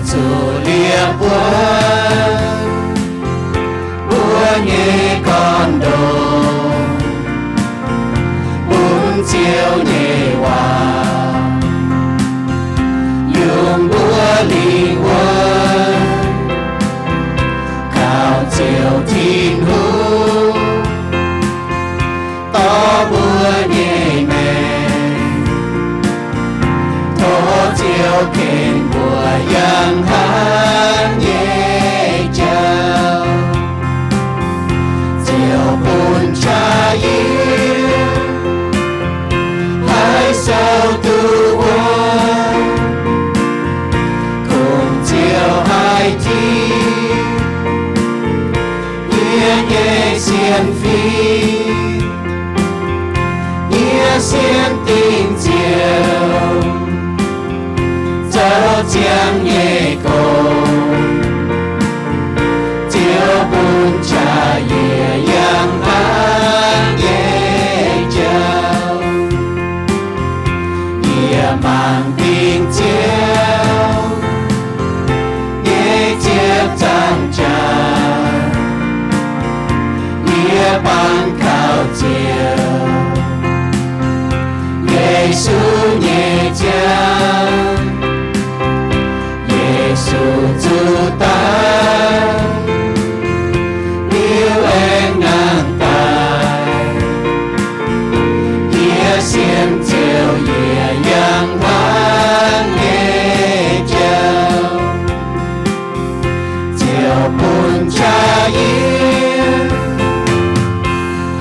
Zuqc liepc wuov mbuo nyei gorn-ndoqv, bun Ziouv nyei waac yungz mbuo lingh wuov, kaux Ziouv Tin-Hungh dorh mbuo nyei maengc. Tov Ziouv tengx mbuo yangh hnangv nyei jauv. Ziouv bun qaqv yie haih sou duqv wuov, kungx Ziouv haih tingx yie nyei sienx fim. Yie sienx dingc Ziouv, zoux ziangx nyei gong. Ziouv bun qaqv yie yangh hnangv nyei jauv. Yie mangc dingc Ziouv nyei ziepc nzaangc jaax, yie bangc kaux Ziouv, Yesu nyei ziangh. Yesu zuqc daic, liuz aengx nangh daaih. Yie sienx Ziouv yie yangh hnangv nyei jauv. Ziouv bun qaqv yie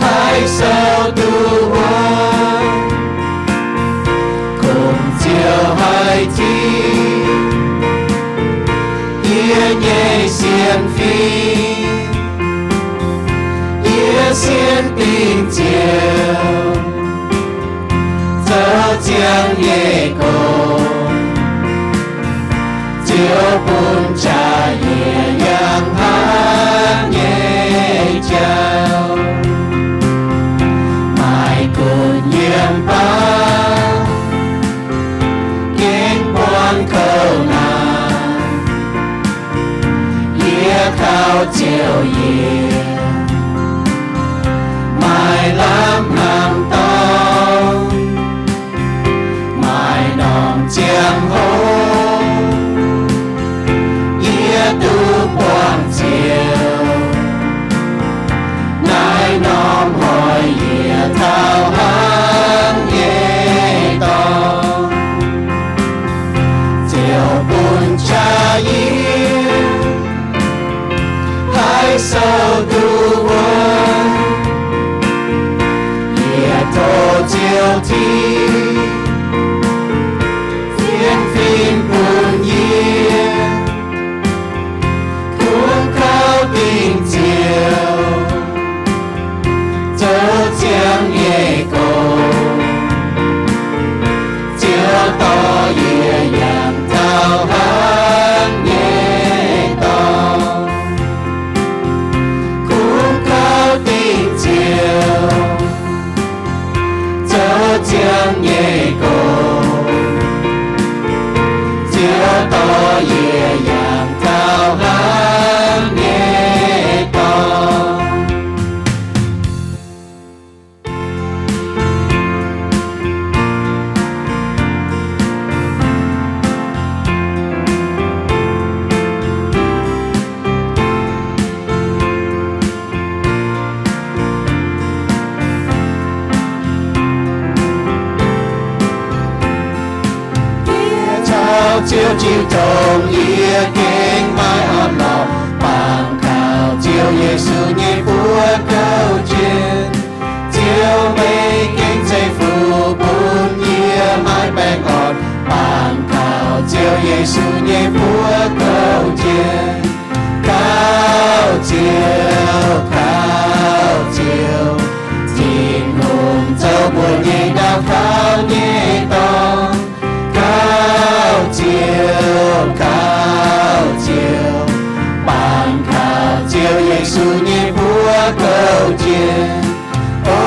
haih sou duqv wuov, kungx Ziouv haih tingx yie nyei sienx fim. Yie sienx dingc Ziouv, zoux ziangx nyei gong. Ziouv bun qaqv yie yangh hnangv nyei jauv. Maaih gunv yiem baav gengh buangh kouv naaic, yie kaux Ziouv yie maaih lamh hnaangx dorngx. Maaih norm ziangh hoc yie duqv buangh Ziouv, naaiv norm hoic yie taux hnangv nyei dorngx. Ziouv bun qaqv yie haih sou duqv wuov, yie tov Ziouv tingx sienx fim bun yie, kungx kaux dingc Ziouv, zoux ziangx nyei gong. Ziouv dorh yie yangh taux hnangv nyei dorngx, kungx kaux dingc Ziouv, zoux ziangx nyei gong. Ziouv dorh yie yangh taux hnangv nyei dorngx. Yie caux Ziouv jiu tong, yie gengh maiv orn-lorqc. Bangc kaux Ziouv Yesu nyei buoz kouv jiex, Ziouv meih gengh zeiv-fun bun yie maiv baengh orn. Bangc kaux Ziouv Yesu nyei buoz kouv jiex. Kaux Ziouv, kaux Ziouv, Tin-Hungh zoux mbuo nyei ndaauv kaux nyei dorngx. Kaux Ziouv, kaux Ziouv, bangc kaux Ziouv Yesu nyei buoz kouv jiex. O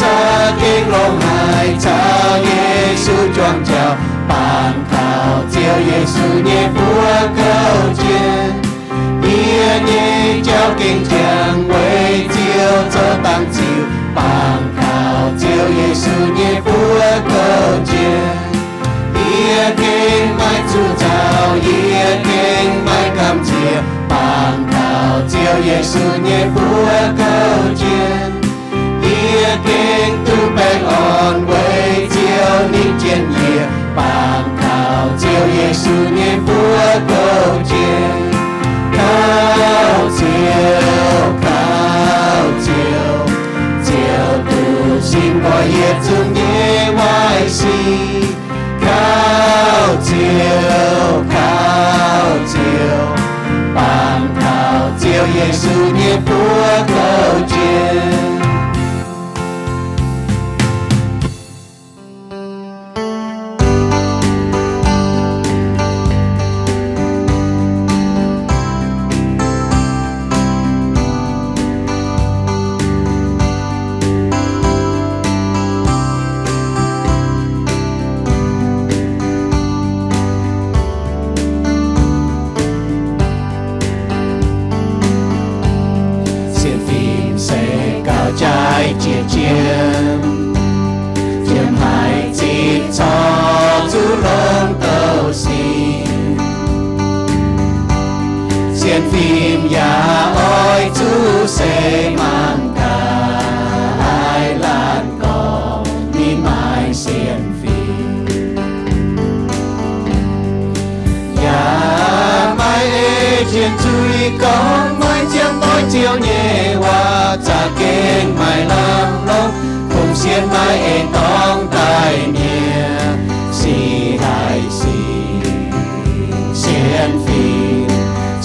za'gengh longx haic caux Yesu juangc jauv. Bangc kaux Ziouv Yesu nyei buoz kouv jien. Yie nyei jauv gengh jangx weic Ziouv zoux dangx ziux. Bangc kaux Ziouv Yesu nyei buoz kouv jien. Yie gengh maiv zuqc nzauh, yie gengh maiv gamh nziex. Bangc kaux Ziouv Yesu nyei buoz kouv jien. Yie gengh duqv baengh orn weic Ziouv nitv jienv yie. Bangc kaux Ziouv Yesu nyei buoz kouv jien. Kaux Ziouv, kaux Ziouv, Ziouv duqv sin nqoi yietc zungv nyei waaic sic. Kaux Ziouv, kaux Ziouv, bangc kaux Ziouv Yesu nyei buoz kouv jien. Sienx fim se gauh jaaix jiex jiem, jiem haic zitc corc zuqc longx douh sic. Sienx fim yaac oix zuqc seix mangc gaax laanh gorngv ninh maaih sienx fim. Yaac maiv ei jiex nzuih gorngv maiv ziangh doix Ziouv nyei waac za'gengh maaih lamh longc, kungx sienx maiv ei dorngx daaih nyei sic haih sic. Sienx fim,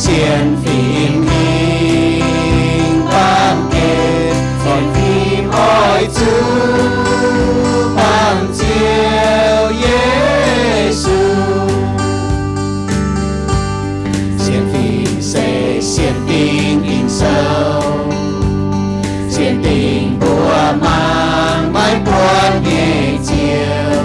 sienx fim hingh baamh gen, sienx fim oix zuqc baamh Ziouv Yesu. Sienx fim se sienx dingc Ging-Sou, sienx dingc mbuo mangc maiv buonc nyei Ziouv.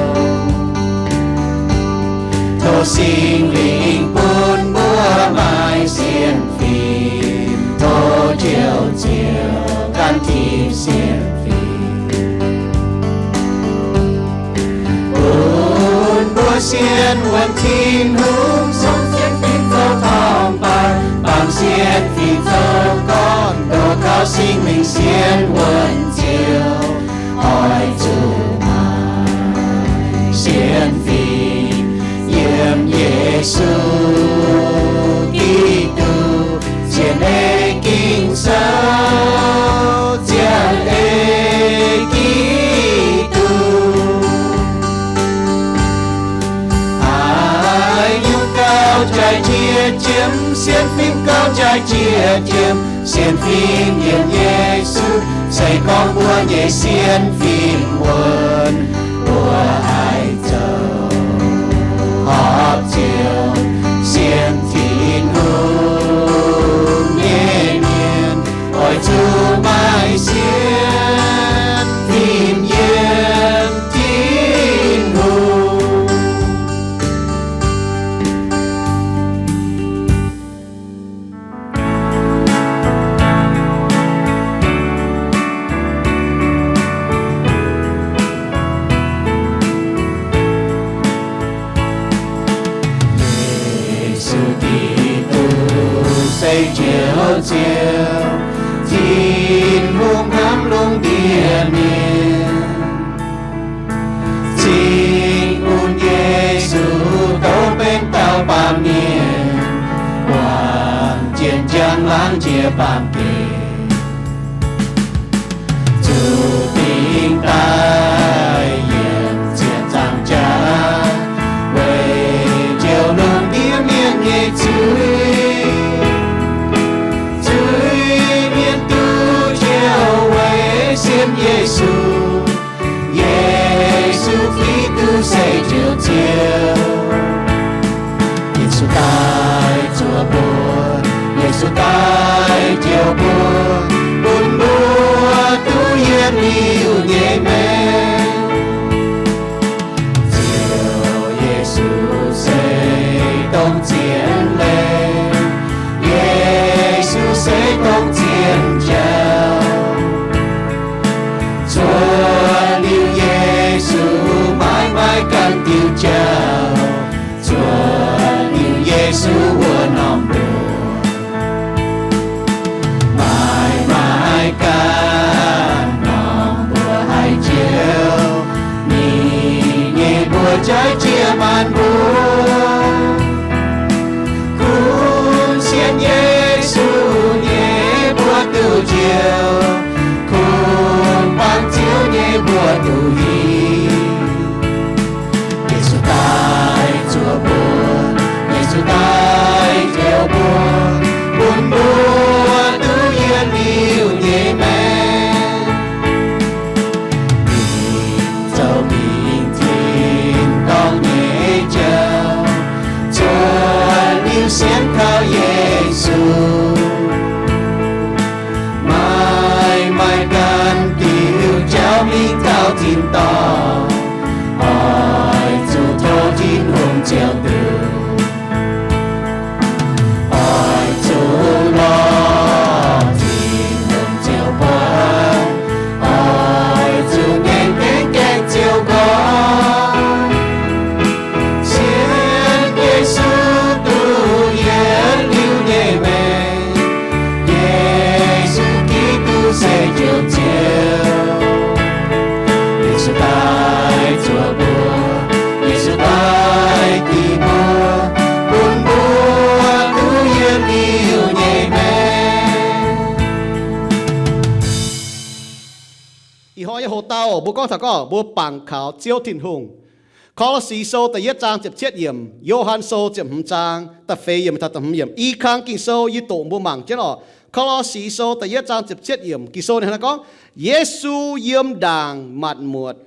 Tov Singx Lingh bun mbuo maaih sienx fim, tov Njoux Ziouv gan tipv sienx fim. Bun mbuo sienx wuonc Tin-Hungh, song sienx fim zoux torngv-baaix, bangc sienx fim zoux gorn-ndoqv gauh Singx Lingh sienx wuonc Ziouv. Oix zuqc maaih sienx fim yiem Yesu Giduc, zien ei Ging-Sou, zien ei Giduc. Haaix nyungc gauh jaaix jiex jiem, sienx fim gauh jaaix jiex jiem. Sienx fim yiem Yesu se gorngv mbuo nyei sienx fim wuonc, mbuo haih zoux horpc Ziouv, sienx Tin-Hungh nyei mienh. Oix zuqc maaih sienx fim yiem Tin-Hungh. Yesu Giduc se Njoux Ziouv, Tin-Hungh hnamv lungh ndiev mienh. Cing bun Yesu douc benx dauh baamh mienh, buangh jiex njang laangz jiex baamh gen, zuqc dingc daaih yiem ziepc nzaangc jaax, weic njoux lungh ndiev mienh nyei zuiz. Zuiz-mienh duqv njoux weic sienx Yesu. Yesu Giduc se Njoux Ziouv. Yesu daaih zuov mbuo, Yesu daaih njoux mbuo. jiex maanc mbuo. Kuv sienx Yesu nyei mbuo duqv njoux, kuv bangc Ziouv nyei mbuo duqv hiuv. Yesu daaih zuov mbuo, Yesu daaih njoux mbuo, bun mbuo duqv yietc liuz nyei maengc. Mingh zoux mingh tin-dorngh nyei jauv, zuov liuz sienx kaux Yesu. Maaih, maaih ganh diuh jauv mingh taux tin-dorngh, oix zuqc tov Tin-Hungh ziouc duqv. Oix zuqc lorz Tin-Hungh ziouc buatc, oix zuqc gaengh gaengh gaengh ziouc nqoi. Sienx Yesu duqv yietc liuz nyei maengc. Yesu Giduc se Ziouv, Ziouv. Yesu daaih zuov mbuo, Yesu daaih dingc mbuo, bun mbuo duqv yietc liuz nyei maengc. Ih hnoi nyei hoc-dauh mbuo gorngv taux gorngv mbuo bangc kaux Ziouv Tin-Hungh. Ko^lo^si Sou da'yietv zaang ziepc cietv yiemc, Yo^han Sou ziepc hmz zaang da'feix yiemc taux da'hmz yiemc. I kang Ging-Sou yie doqc mbuo mangc jienv oc. Ko^lo^si Sou da'yietv zaang ziepc cietv yiemc, Ging-Sou ninh hnangv naaiv gorngv, Yesu yiem ndaangc matc muotc,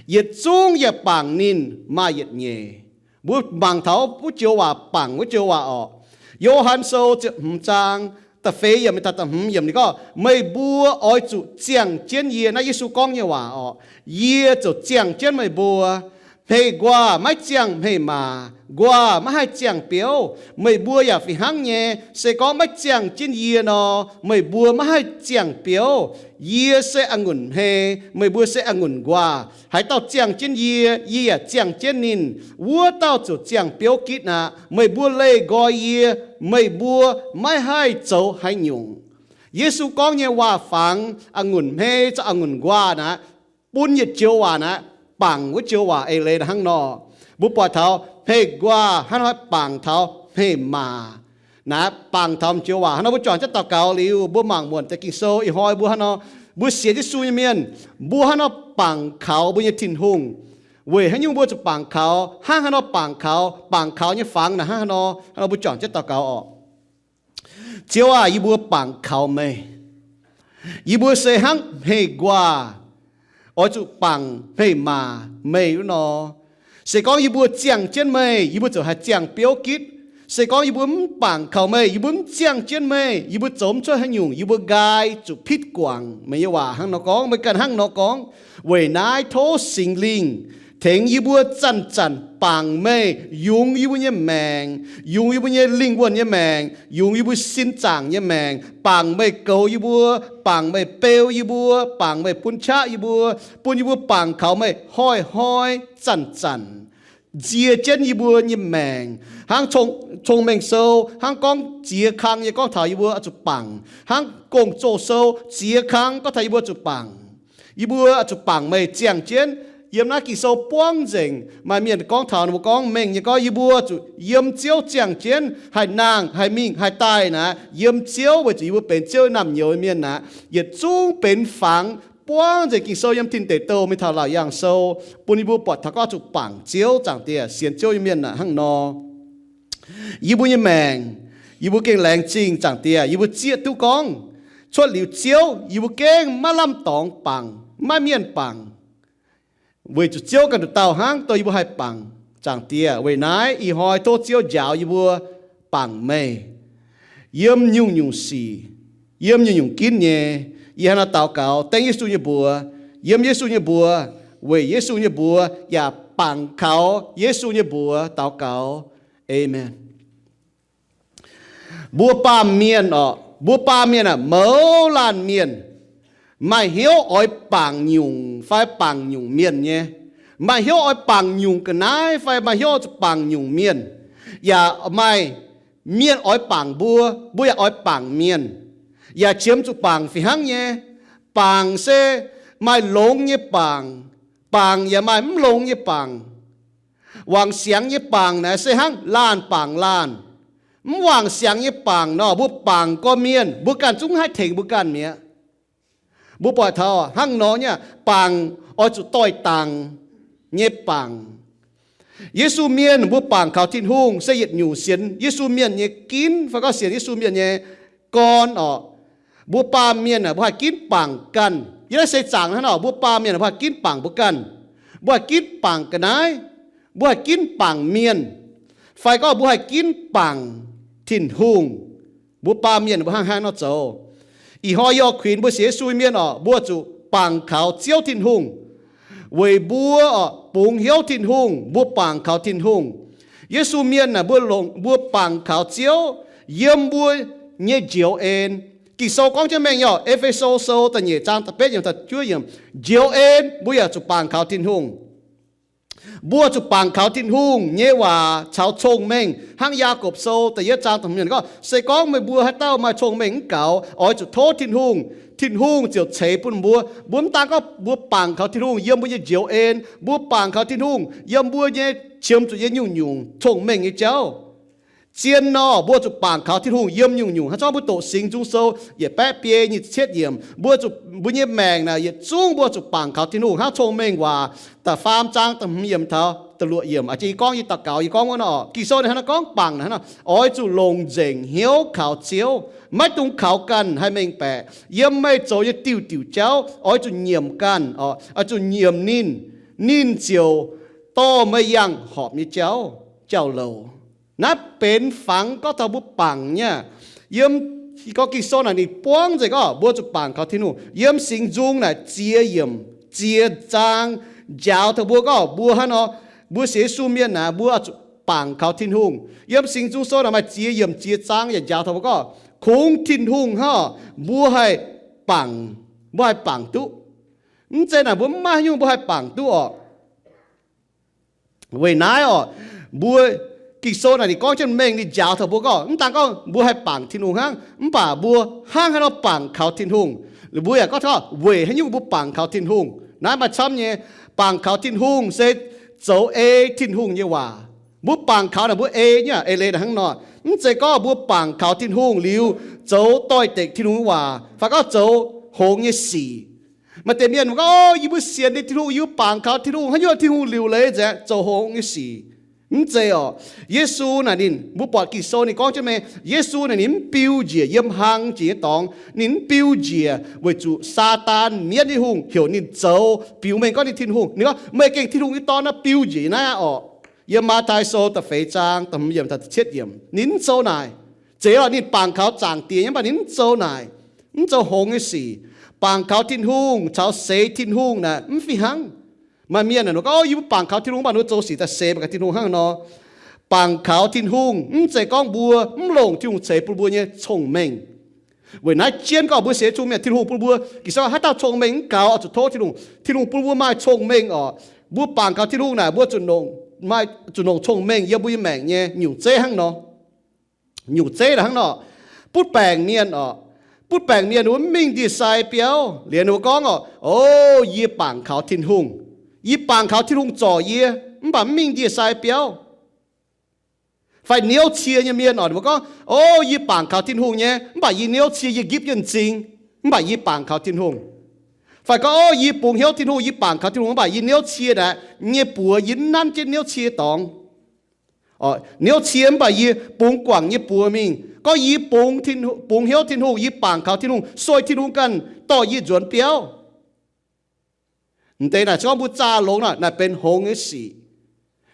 yietc zungv yaac bangc ninh maaih yietc nyeic. Mbuo mangc taux wuov joux waac bangc wuov joux waac oc. Yo^han Sou ziepc hmz zaang da'feix yiemc taux da'hmz yiemc ninh gorngv, meih mbuo oix zuqc ziangh jienv yie. Naaiv Yesu gorngv nyei waac oc. Yie ziouc ziangh jienv meih mbuo. Hmei nquaah maiv ziangh hmei maac, nquaah maiv haih ziangh biouv. Meih mbuo yaac fih hnangv nyei. Se gorngv maiv ziangh jienv yie nor, meih mbuo maiv haih ziangh biouv. Yie se a'ngunc hmei, meih mbuo se a'ngunc nquaah. Haaix dauh ziangh jienv yie, yie yaac ziangh jienv ninh, wuov dauh ziouc ziangh biouv gitv aqv. Meih mbuo leih nqoi yie, meih mbuo maiv haih zoux haaix nyungc. Yesu gorngv nyei waac-fangx a'ngunc hmei caux a'ngunc nquaah naaic, bun yietc joux waac naaic, bangc wuov joux waac eix leiz hnangv nor. Mbuo buatc taux hmei nquaah hnangv nor bangc taux hmei maac. Naaiv bangc taux joux waac hnangv nor. Mbuo juangc jienv daux gaux liuz, mbuo mangc muonc deix Ging-Sou. Ih hnoi mbuo hnangv nor, mbuo sienx Yesu nyei mienh, mbuo hnangv nor bangc kaux mbuo nyei Tin-Hungh. Weic haaix nyungc mbuo zuqc bangc kaux? Hnangv haaix nor bangc kaux? Bangc kaux nyei fangx naaic hnangv haaix nor? Hnangv nor mbuo juangc jienv daux gaux oc. Ziouv aah! Yie mbuo bangc kaux meih. Yie mbuo se hnangv hmei nquaah oix zuqc bangc hmei maac meih wuov nor. Se gorngv yie mbuo ziangh jienv meih, yie mbuo ziouc haih ziangh biouv gitv. Se gorngv yie mbuo mv bangc kaux meih, yie mbuo mv ziangh jienv meih, yie mbuo zoux mv cuotv haaix nyungc. Yie mbuo nqaai zuqc pitv guangc. Meih nyei waac hnangv nor gorngv, meih ganh hnangv nor gorngv. Weic naaiv tov Singx Lingh tengx yie mbuo zanc-zanc bangc meih, yungz yie mbuo nyei maengc, yungz yie mbuo nyei lingh wuonh nyei maengc, yungz yie mbuo sin zaangc nyei maengc, bangc meih goux yie mbuo, bangc meih beu yie mbuo, bangc meih bun qaqv yie mbuo, bun yie mbuo bangc kaux meih hnoi-hnoi zanc-zanc nzie jienv yie mbuo nyei maengc. Hnangv Cong-Mengh Sou hnangv gorngv ziex kang nyei gorngv taux yie mbuo oix zuqc bangc. Hnangv Gong-Zoh Sou ziex kang gorngv taux yie mbuo zuqc bangc. Yie mbuo oix zuqc bangc meih ziangh jienv. Yiem naaiv Ging-Sou buangv nzengc, maaih mienh gorngv taux ninh mbuo gorngv mengh nyei gorngv, yie mbuo zuqc yiem Ziouv ziangh jienv, haih nangh, haih mingh, haih daaih naaic, yiem Ziouv, weic zuqc yie mbuo benx Ziouv naamh nyouz mienh naaic, yietc zungv benx fangx. Buangv nzengc Ging-Sou yiem Tin Deic Douh mingh taux Laauc Yaangh Sou, bun yie mbuo buatc taux gorngv zuqc bangc Ziouv. Zaangc Diex, sienx Ziouv nyei mienh naaic hnangv nor. Yie mbuo nyei maengc, yie mbuo gengh laengz zingh Zaangc Diex, yie mbuo zieqv duqv gorngv, cuotv liuz Ziouv, yie mbuo gengh maiv lamh dorngx bangc, maiv mienh bangc. Weic zuqc Ziouv ganh nduqc dauh hnangv, dongh yie mbuo haih bangc Zaangc Diex. Weic naaiv ih hnoi tov Ziouv njaaux yie mbuo bangc meih yiem nyungc-nyungc sic, yiem nyungc-nyungc ginv nyei. Yie hnangv naaiv daux gaux dengv Yesu nyei mbuox, yiem Yesu nyei mbuox, weic Yesu nyei mbuox yaac bangc kaux Yesu nyei mbuox daux gaux. Aamen. Mbuo baamh mienh orqc, mbuo baamh mienh aah, mouz laanh mienh maaih hnyouv oix bangc nyungc fai bangc nyungc mienh nyei. Maaih hnyouv oix bangc nyungc ga'naaiv fai maaih hnyouv oix zuqc bangc nyungc mienh. Yaac maaih mienh oix bangc mbuo, mbuo yaac oix bangc mienh. Yaac qiemx zuqc bangc fih hnangv nyei. Bangc se maaih longx nyei bangc, bangc yaac maaih mv longx nyei bangc. Wangc siangx nyei bangc naaic se hnangv laanh bangc laanh. Mv wangc siangx nyei bangc nor, mbuo bangc gorn mienh, mbuo ganh zungv haih tengx mbuo ganh mi'aqv. Mbuo buatc taux hnangv nor nyei bangc oix zuqc doix-dangc nyei bangc. Yesu mienh mbuo bangc kaux Tin-Hungh se yietc nyungc sienx Yesu mienh nyei ginv fai gorngv sienx Yesu mienh nyei gorn orqc. Mbuo baamh mienh aah, mbuo haih ginv bangc ganh. Yiem naaiv seix zaangc hnangv nor, mbuo baamh mienh mbuo haih ginv bangc mbuo ganh. Mbuo haih ginv bangc ga'naaiv. Mbuo haih ginv bangc mienh. Fai gorngv mbuo haih ginv bangc Tin-Hungh. Mbuo baamh mienh mbuo hnangv haaix nor zoux. Ih hnoi yie oix kuinx mbuo sienx Yesu mienh orqc, mbuo zuqc bangc kaux Ziouv Tin-Hungh. Weic mbuo orqc, bungx hnyouv Tin-Hungh, mbuo bangc kaux Tin-Hungh. Yesu mienh aah, mbuo longc, mbuo bangc kaux Ziouv yiem mbuo nyei njoux en. Ging-Sou gorngv jienv mengh nyei orqc, E^fe^so Sou da'nyeic zaang da'betv yiemc taux juov yiemc, njoux en mbuo yaac zuqc bangc kaux Tin-Hungh. Mbuo zuqc bangc kaux Tin-Hungh nyei waac caux cong-mengh. Hnangv Yaagorpc Sou da'yietv zaang da'hmz yiemc gorngv, se gorngv meih mbuo haaix dauh maaih cong-mengh mv gaux, oix zuqc tov Tin-Hungh, Tin-Hungh ziouc ceix bun mbuo. Mbuo mv daan gorngv mbuo bangc kaux Tin-Hungh yiem mbuo nyei njoux en, mbuo bangc kaux Tin-Hungh yiem mbuo nyei qiemx zuqc nyei nyungc-nyungc cong-mengh nyei jauv. Zien nor, mbuo zuqc bangc kaux Tin-Hungh yiem nyungc-nyungc. Hnangv zorqv mbuo doqc Singx Nzung Sou yietc baeqv biei nyic ziepc cietv yiemc, mbuo zuqc, mbuo nyei maengc naaic yietc zungv mbuo zuqc bangc kaux Tin-Hungh hnangv cong-mengh waac da'faam zaang da'hmz yiemc taux da'luoqc yiemc. Aa, yie gorngv yie daux gaux yie gorngv wuov nor, Ging-Sou naaic hnangv naaiv gorngv bangc naaic hnangv nor, oix zuqc longc nzengc hnyouv kaux Ziouv, maiv dungx kaux ganh haih mengh baeqc. Yiem meih zoux nyei diuh diuh jauv oix zuqc nyiemc ganh, oix zuqc nyiemc ninh, ninh ziouc dorh meih yangh horpc nyei jauv, jauv-louc. Naaiv benx fangx gorngv taux mbuo bangc nyei. Yiem gorngv Ging-Sou naaic ninh buangv nzengc gorngv mbuo zuqc bangc kaux Tin-Hungh. Yiem Singx Nzung naaic ziex yiemc, ziex zaang njaaux taux mbuo gorngv mbuo hnangv nor, mbuo sienx Yesu mienh naaic mbuo zuqc bangc kaux Tin-Hungh. Yiem Singx Nzung Sou naaic maaih ziex yiemc ziex zaang yaac njaaux taux mbuo gorngv kungx Tin-Hungh hnangv mbuo haih bangc, mbuo haih bangc duqv. Mv zeiz naaic mbuo mv maaih haaix nyungc mbuo haih bangc duqv orqc. Weic naaiv orqc, mbuo Ging-Sou naaic ninh gorngv jienv mengh ninh njaaux taux mbuo gorngv mv daan gorngv mbuo haih bangc Tin-Hungh hnangv, mv baac mbuo hnangv haaix nor bangc kaux Tin-Hungh. Mbuo yaac gorngv taux weic haaix nyungc mbuo bangc kaux Tin-Hungh. Naaiv maaih camv nyei. Bangc kaux Tin-Hungh se zoux ei Tin-Hungh nyei waac. Mbuo bangc kaux naaic mbuo ei nyei, ei leiz naaic hnangv nor. Mv zeiz gorngv mbuo bangc kaux Tin-Hungh liuz zoux doix-dekc Tin-Hungh nyei waac fai gorngv zoux hngongx nyei sic. Maaih deix mienh gorngv, o, yie mbuo sienx nyei Tin-Hungh, yie mbuo bangc kaux Tin-Hungh, haaix nyungc Tin-Hungh liuc leiz nzengc, zoux hngongx nyei sic. Mv zeiz orqc. Yesu naaic ninh, mbuo buatc Ging-Sou ninh gorngv jienv mengh, Yesu naaic ninh mv biu njiec yiem hlang jiex nyei dorngx, ninh mv biu njiec weic zuqc Saadaan mienv nyei hungh heuc ninh zoux biux mengh gorngv ninh Tin-Hungh. Ninh gorngv, meih gengh Tin-Hungh nyei Dorn naaiv, biu njiec naaiv aqv orqc. Yiem Matv^tai Sou da'feix zaang da'hmz yiemc taux da'cietv yiemc ninh mv zoux naaic. Zeiz lorqc ninh bangc kaux Zaangc Diex nyei, mv baac ninh mv zoux naaic, mv zoux hngongx nyei sic. Bangc kaux Tin-Hungh caux seix Tin-Hungh naaic mv fih hnangv. Maaih mienh naaic gorngv, o, yie mbuo bangc kaux Tin-Hungh, mv baac ninh mbuo zoux sic daaih seix mangc gaax Tin-Hungh hnangv nor. Bangc kaux Tin-Hungh mv zeiz gorngv mbuo mv longc Tin-Hungh ceix bun mbuo nyei cong-mengh. Weic naaiv jienv gorngv mbuo sienx Tin-Hungh mienh, Tin-Hungh bun mbuo, Ging-Sou haaix dauh cong-mengh mv gaux oix zuqc tov Tin-Hungh. Tin-Hungh bun mbuo maaih cong-mengh orqc. Mbuo bangc kaux Tin-Hungh naaic mbuo zuqc longc, maaih zuqc longc cong-mengh yiem mbuo nyei maengc nyei nyungc zeiv hnangv nor. Nyungc zeiv naaic hnangv nor, butv baengc mienh orqc, butv baengc mienh wuov mv mingh ndie-sai biauv liuz ninh mbuo gorngv orqc, o, yie bangc kaux Tin-Hungh. Yie bangc kaux Tin-Hungh zorc yie, mv baac mv mingh ndie-sai biauv. Fai niouv cie nyei mienh orqc, ninh mbuo gorngv, o, yie bangc kaux Tin-Hungh nyei, mv baac yie niouv cie, yie nqipv jienv m'zing, mv baac yie bangc kaux Tin-Hungh. Fai gorngv, o, yie bungx hnyouv Tin-Hungh, yie bangc kaux Tin-Hungh, mv baac yie niouv cie naaic nyei buoz yie nanv jienv niouv cie dorngx. Niouv cie mv baac yie bungx guangc nyei buoz mingh. Gorngv yie bungx, bungx hnyouv Tin-Hungh, yie bangc kaux Tin-Hungh, sueih Tin-Hungh ganh dorh yie nzuonx biauv. M'deix naaic se gorngv mbuo zaah longx naaic, naaic benx hngongx nyei sic.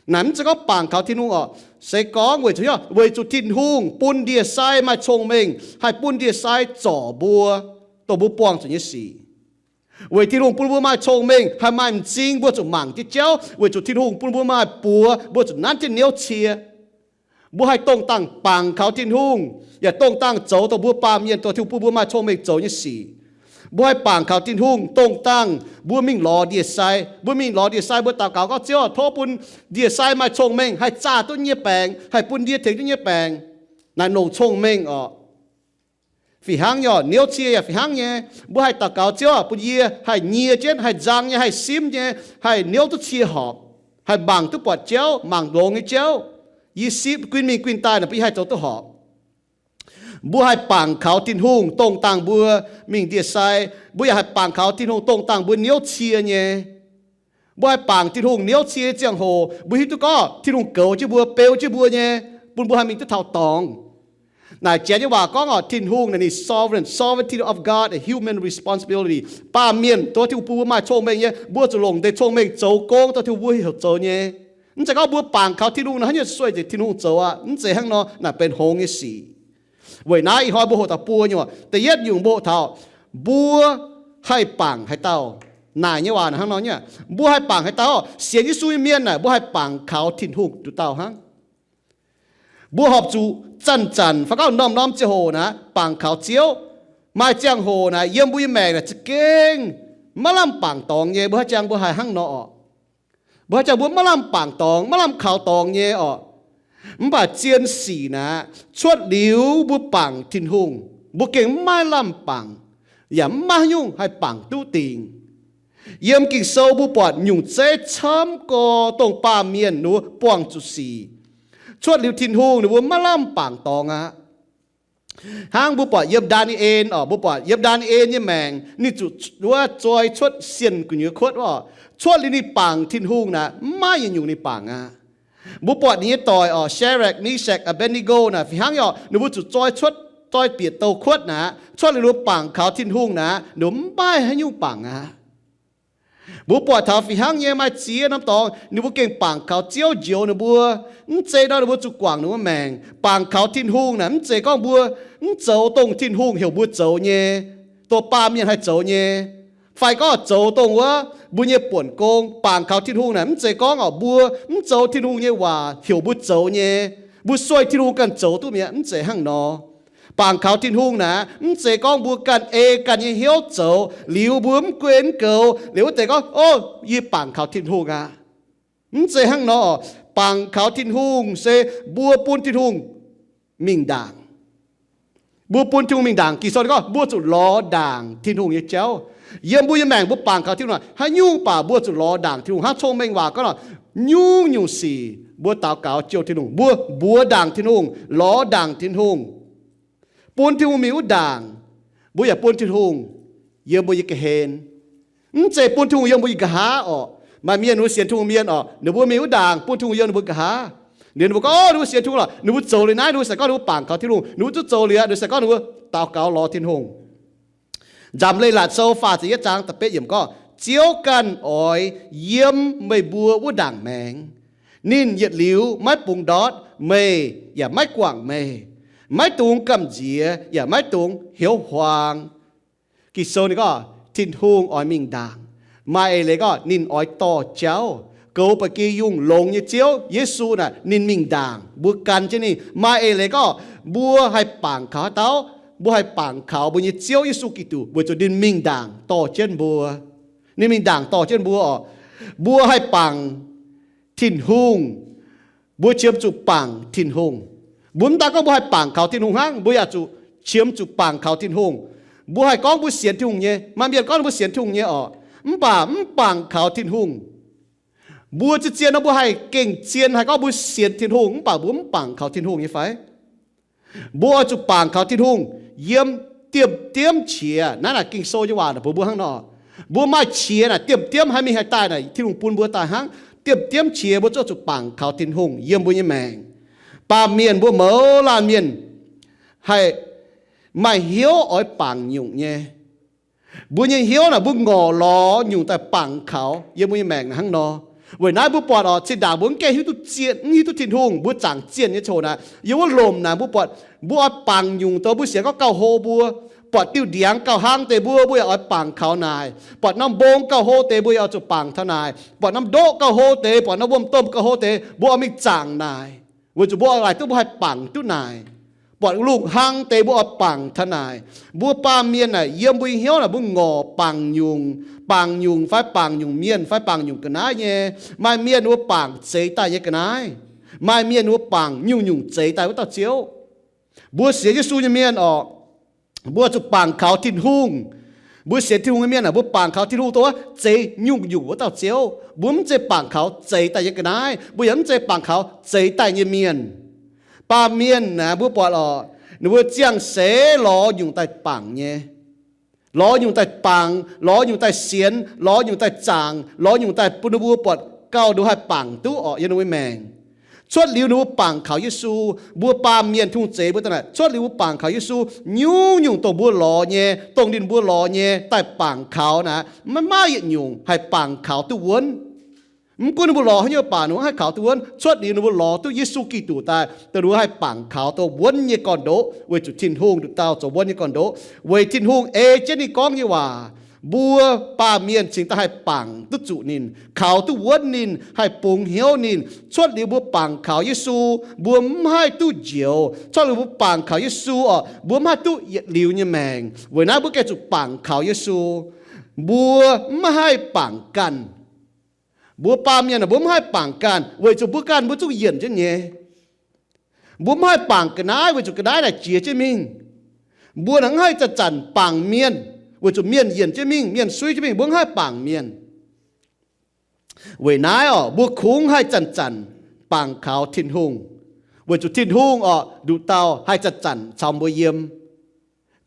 Naaic mv zeiz gorngv bangc kaux Tin-Hungh orqc. Se gorngv weic zuqc, weic zuqc Tin-Hungh bun ndie-sai maaih cong-mengh, haih bun ndie-sai zorc mbuo, dongh mbuo buangh zuqc nyei sic. Weic Tin-Hungh bun mbuo maaih cong-mengh, haih maaih m'zing mbuo zuqc mangc jienv jauv, weic zuqc Tin-Hungh bun mbuo maaih buoz mbuo zuqc nanv jienv niouv cie. Mbuo haih dongh dangh bangc kaux Tin-Hungh, yaac dongh dangh zoux dongh mbuo baamh mienh, dongh Tin-Hungh bun mbuo maaih cong-mengh zoux nyei sic. Mbuo haih bangc kaux Tin-Hungh dongh dangh mbuo mingh lorz ndie-sai. Mbuo mingh lorz ndie-sai, mbuo daux gaux gorngv, Ziouv, tov bun ndie-sai maaih cong-mengh, haih zaah duqv nyei baengc, haih bun ndie tengx duqv nyei baengc. Naaic longc cong-mengh orqc. Fih hnangv nyei orqc, niouv cie yaac fih hnangv nyei. Mbuo haih daux gaux, Ziouv, bun yie haih nyie jienv, haih nzang nyei, haih simv nyei, haih niouv duqv cie horpc. haih mangc duqv buatc jauv, mangc longx nyei jauv. Yie sipv guin mingh guin daaih naaic, bun yie haih zoux duqv horpc. Mbuo haih bangc kaux Tin-Hungh dongh dangh mbuo mingh ndie-sai. Mbuo yaac haih bangc kaux Tin-Hungh dongh dangh mbuo niouv cie nyei. Mbuo haih bangc Tin-Hungh niouv cie nyei ziangh hoc, mbuo hiuv duqv gorngv Tin-Hungh goux jienv mbuo, beu jienv mbuo nyei, bun mbuo haih mingh duqv taux dorngx. Naaic janx nyei waac gorngv orqc, Tin-Hungh naaic ninh sovereign, sovereignty of God, a human responsibility. Baamh mienh, dongh Tin-Hungh bun mbuo maaih cong-mengh nyei, mbuo zuqc longc deix cong-mengh zoux gong dongh Tin-Hungh mbuo heuc zoux nyei. Mv zeiz gorngv mbuo bangc kaux Tin-Hungh nor, haaix nyungc sueih nzengc Tin-Hungh zoux aqv. Mv zeiz hnangv nor, naaic benx hngongx nyei sic. Weic naaiv ih hnoi mbuo hoqc taux buo nyungc, mbuo hoqc taux, mbuo haih bangc haaix dauh. Naaic nyei waac naaic hnangv nor nyei, mbuo haih bangc haaix dauh. Sienx Yesu nyei mienh naaic, mbuo haih bangc kaux Tin-Hungh nduqc dauh hnangv. Mbuo horpc zuqc zanc-zanc fai gorngv norm-norm ziangh hoc naaic bangc kaux Ziouv. Maaih ziangh hoc naaic yiem mbuo nyei maengc naaic za'gengh maiv lamh bangc dorngx nyei. Mbuo haaix jangx mbuo haih hnangv nor orqc? Mbuo haaix jangx mbuo maiv lamh bangc dorngx, maiv lamh kaux dorngx nyei orqc? Mv baac zien sic naaic, cuotv liuz mbuo bangc Tin-Hungh, mbuo gengh maiv lamh bangc, yaac mv maaih haaix nyungc haih bangc duqv dingc. Yiem Ging-Sou mbuo buatc nyungc zeiv camv gorx dongh baamh mienh ninh mbuo buangh zuqc sic. Cuotv liuz Tin-Hungh ninh mbuo maiv lamh bangc dorngx aqv. Hnangv mbuo buatc yiem Ndaa^ni^en orqc, mbuo buatc yiem Ndaa^ni^en nyei maengc, ninh zuqc wuov zoi cuotv sienh gu'nyuoz kuotv orqc. Cuotv liuz ninh bangc Tin-Hungh naaic, mv maaih yietc nyungc ninh bangc aqv. Mbuo buatc ninh nyei doic orqc, Shadrach, Meshach, Abednego naaic fih hnangv orqc, ninh mbuo zuqc zoi cuotv, zoi bieqc douh kuotv naaic, cuotv liuz ninh mbuo bangc kaux Tin-Hungh naaic, ninh mbuo mv maaih haaix nyungc bangc aqv. Mbuo buatc taux fih hnangv nyei maaih ziex norm dorngx ninh mbuo gengh bangc kaux Ziouv njoux ninh mbuo. Mv zeiz nor ninh mbuo zuqc guangc ninh mbuo maengc. Bangc kaux Tin-Hungh naaic mv zeiz gorngv mbuo mv zoux dongh Tin-Hungh heuc mbuo zoux nyei, dongh baamh mienh haih zoux nyei, fai gorngv zoux dongh wuov mbuo nyei buonc gong. Bangc kaux Tin-Hungh naaic mv zeiz gorngv orqc, mbuo mv zoux Tin-Hungh nyei waac heuc mbuo zoux nyei, mbuo sueih Tin-Hungh ganh zoux duqv mi'aqv. Mv zeiz hnangv nor. Bangc kaux Tin-Hungh naaic mv zeiz gorngv mbuo ganh ei ganh nyei hnyouv zoux liuz mbuo mv guei mv goux liuz wuov deix gorngv, O, yie bangc kaux Tin-Hungh aqv. Mv zeiz hnangv nor. Bangc kaux Tin-Hungh se mbuo bun Tin-Hungh mingh ndaangc. Mbuo bun Tin-Hungh mingh ndaangc. Ging-Sou gorngv mbuo zuqc lorz ndaangc Tin-Hungh nyei jauv. Yiem mbuo nyei maengc mbuo bangc kaux Tin-Hungh, haaix nyungc baac mbuo zuqc lorz ndaangc Tin-Hungh. Hnangv cong-mengh waac gorngv nor, nyungc-nyungc sic mbuo daux gaux jouh Tin-Hungh, mbuo mbuox ndaangc Tin-Hungh, lorz ndaangc Tin-Hungh, bun Tin-Hungh mingh wuov ndaangc. Mbuo yaac bun Tin-Hungh yiem mbuo nyei ga'hlen. Mv zeiz bun Tin-Hungh yiem mbuo nyei nqa'haav orqc. Maaih mienh ninh mbuo sienx Tin-Hungh mienh orqc, ninh mbuo mingh wuov ndaangc bun Tin-Hungh yiem ninh mbuo nqa'haav. Liuz ninh mbuo gorngv, O, ninh mbuo sienx Tin-Hungh lorqc, ninh mbuo zoux liuz naaiv, ninh mbuo se gorngv ninh mbuo bangc kaux Tin-Hungh, ninh mbuo duqv zoux liuz aqv, ninh se gorngv ninh mbuo daux gaux lorz Tin-Hungh. Nzamc Leiz-Latc Sou faah ziepc yietv zaang da'betv yiemc gorngv, Ziouv ganh oix yiem meih mbuo wuov ndaangc maengx. Ninh yietc liuz maiv bungx ndortv meih yaac maiv guangc meih, maiv dungx gamh nziex yaac maiv dungx heuv huaang. Ging-Sou ninh gorngv Tin-Hungh oix mingh ndaangc. Maaih eix leiz gorngv ninh oix dorh jauv. Goux ba'gi yungh longx nyei Ziouv Yesu naaic ninh mingh ndaangc, mbuo gan jienv ninh. Maaih eix leiz gorngv mbuo haih bangc kaux haaix dauh? Mbuo haih bangc kaux mbuo nyei Ziouv Yesu Giduc weic zuqc ninh mingh ndaangc dorh jienv mbuo. Ninh mingh ndaangc dorh jienv mbuo orqc. Mbuo haih bangc Tin-Hungh, mbuo qiemx zuqc bangc Tin-Hungh. Mbuo mv daan gorngv mbuo haih bangc kaux Tin-Hungh hnangv, mbuo yaac zuqc qiemx zuqc bangc kaux Tin-Hungh. Mbuo haih gorngv mbuo sienx Tin-Hungh nyei, maaih mienh gorngv mbuo sienx Tin-Hungh nyei orqc, mv baac mv bangc kaux Tin-Hungh. Mbuo zien-zien nor mbuo haih gengh zien haih gorngv mbuo sienx Tin-Hungh mv baac mbuo mv bangc kaux Tin-Hungh nyei fai? Mbuo oix zuqc bangc kaux Tin-Hungh yiem diemv-diemv qiex. Naaiv naaic Ging-Sou nyei waac naaic mbuox mbuo hnangv nor. Mbuo maaih qiex naaic diemv-diemv haih mingh haih daaih naaic Tin-Hungh bun mbuo daaih hnangv. Diemv-diemv qiex mbuo zuqc zuqc bangc kaux Tin-Hungh yiem mbuo nyei maengc. Baamh mienh mbuo mouz laanh mienh haih maaih hnyouv oix bangc nyungc nyei. Mbuo nyei hnyouv naaic mbuo ngorc lorz nyungc daaih bangc kaux yiem mbuo nyei maengc naaic hnangv nor. Weic naaiv mbuo buatc orqc, zinh ndaangc mbuo mv gaengh hiuv duqv zienh, mv hiuv duqv Tin-Hungh, mbuo zaangc zienh nyei ziangh hoc naaic, yiem wuov lomc naaic mbuo buatc mbuo oix bangc nyungc dongh mbuo sienx gorngv gauh hlo mbuo. Buatc diuh ndiangx gauh hlang deix mbuo, mbuo yaac oix bangc kaux naaic. Buatc norm mbong gauh hlo deix mbuo yaac oix zuqc bangc taux naaic. Buatc norm ndoqv gauh hlo deix, buatc norm wuom-domh gauh hlo deix, mbuo oix mingh zaangc naaic. Weic zuqc mbuo oix laaix duqv mbuo haih bangc duqv naaic. Buatc lungh hlang deix mbuo oix bangc taux naaic. Mbuo baamh mienh naaic yiem mbuo nyei hnyouv naaic mbuo ngorc bangc nyungc, bangc nyungc fai bangc nyungc mienh fai bangc nyungc ga'naaiv nyei. Maaih mienh mbuo bangc zeix daaih nyei ga'naaiv. Maaih mienh mbuo bangc nyungc-nyungc zeix daaih wuov dauh Ziouv. Mbuo sienx Yesu nyei mienh orqc, mbuo zuqc bangc kaux Tin-Hungh. Mbuo sienx Tin-Hungh nyei mienh aah, mbuo bangc kaux Tin-Hungh dongh wuov zeix nyungc-nyungc wuov dauh Ziouv. Mbuo mv zeiz bangc kaux zeix daaih nyei ga'naaiv, mbuo yaac mv zeiz bangc kaux zeix daaih nyei mienh. Baamh mienh naaic mbuo buatc oc, ninh mbuo ziangh seix lorz nyungc daaih bangc nyei. Lorz nyungc daaih bangc, lorz nyungc daaih sienx, lorz nyungc daaih zaangc, lorz nyungc daaih bun ninh mbuo buatc gauh ninh mbuo haih bangc duqv orqc yiem ninh mbuo maengc. Cuotv liuz ninh mbuo bangc kaux Yesu, mbuo baamh mienh Tin-Hungh zeix mbuo daaih naaic, cuotv liuz mbuo bangc kaux Yesu, nyungc-nyungc dongh mbuo lorz nyei, dongh ninh mbuo lorz nyei daaih bangc kaux naaic, maiv maaih yietc nyungc haih bangc kaux duqv wuonv. Mv gunv ninh mbuo lorz haaix nyungc bangc, ninh mbuo haih kaux duqv wuonv. Cuotv liuz ninh mbuo lorz duqv Yesu Giduc daaih, dongh ninh mbuo haih bangc kaux dongh wuonv nyei gorn-ndoqv, weic zuqc Tin-Hungh nduqc dauh zoux wuonv nyei gorn-ndoqv. Weic Tin-Hungh ei jienv ninh gorngv nyei waac, mbuo baamh mienh cingx daaih haih bangc duqv zuqc ninh, kaux duqv wuonv ninh, haih bungx hnyouv ninh. Cuotv liuz mbuo bangc kaux Yesu, mbuo mv haih duqv njoux. Cuotv liuz mbuo bangc kaux Yesu orqc, mbuo mv haih duqv yietc liuz nyei maengc. Weic naaiv mbuo gengh zuqc bangc kaux Yesu. Mbuo mv haih bangc ganh. Mbuo baamh mienh aah, mbuo mv haih bangc ganh, weic zuqc mbuo ganh mbuo zungv yienc jienv nyei. Mbuo mv haih bangc ga'naaiv weic zuqc ga'naaiv naaic jiex jienv mingh. Mbuo naaic mv haih zanc-zanc bangc mienh, weic zuqc mienh yienc jienv mingh, mienh suiv jienv mingh, mbuo mv haih bangc mienh. Weic naaiv orqc, mbuo kungx haih zanc-zanc bangc kaux Tin-Hungh, weic zuqc Tin-Hungh orqc, nduqc dauh haih zanc-zanc caux mbuo yiem.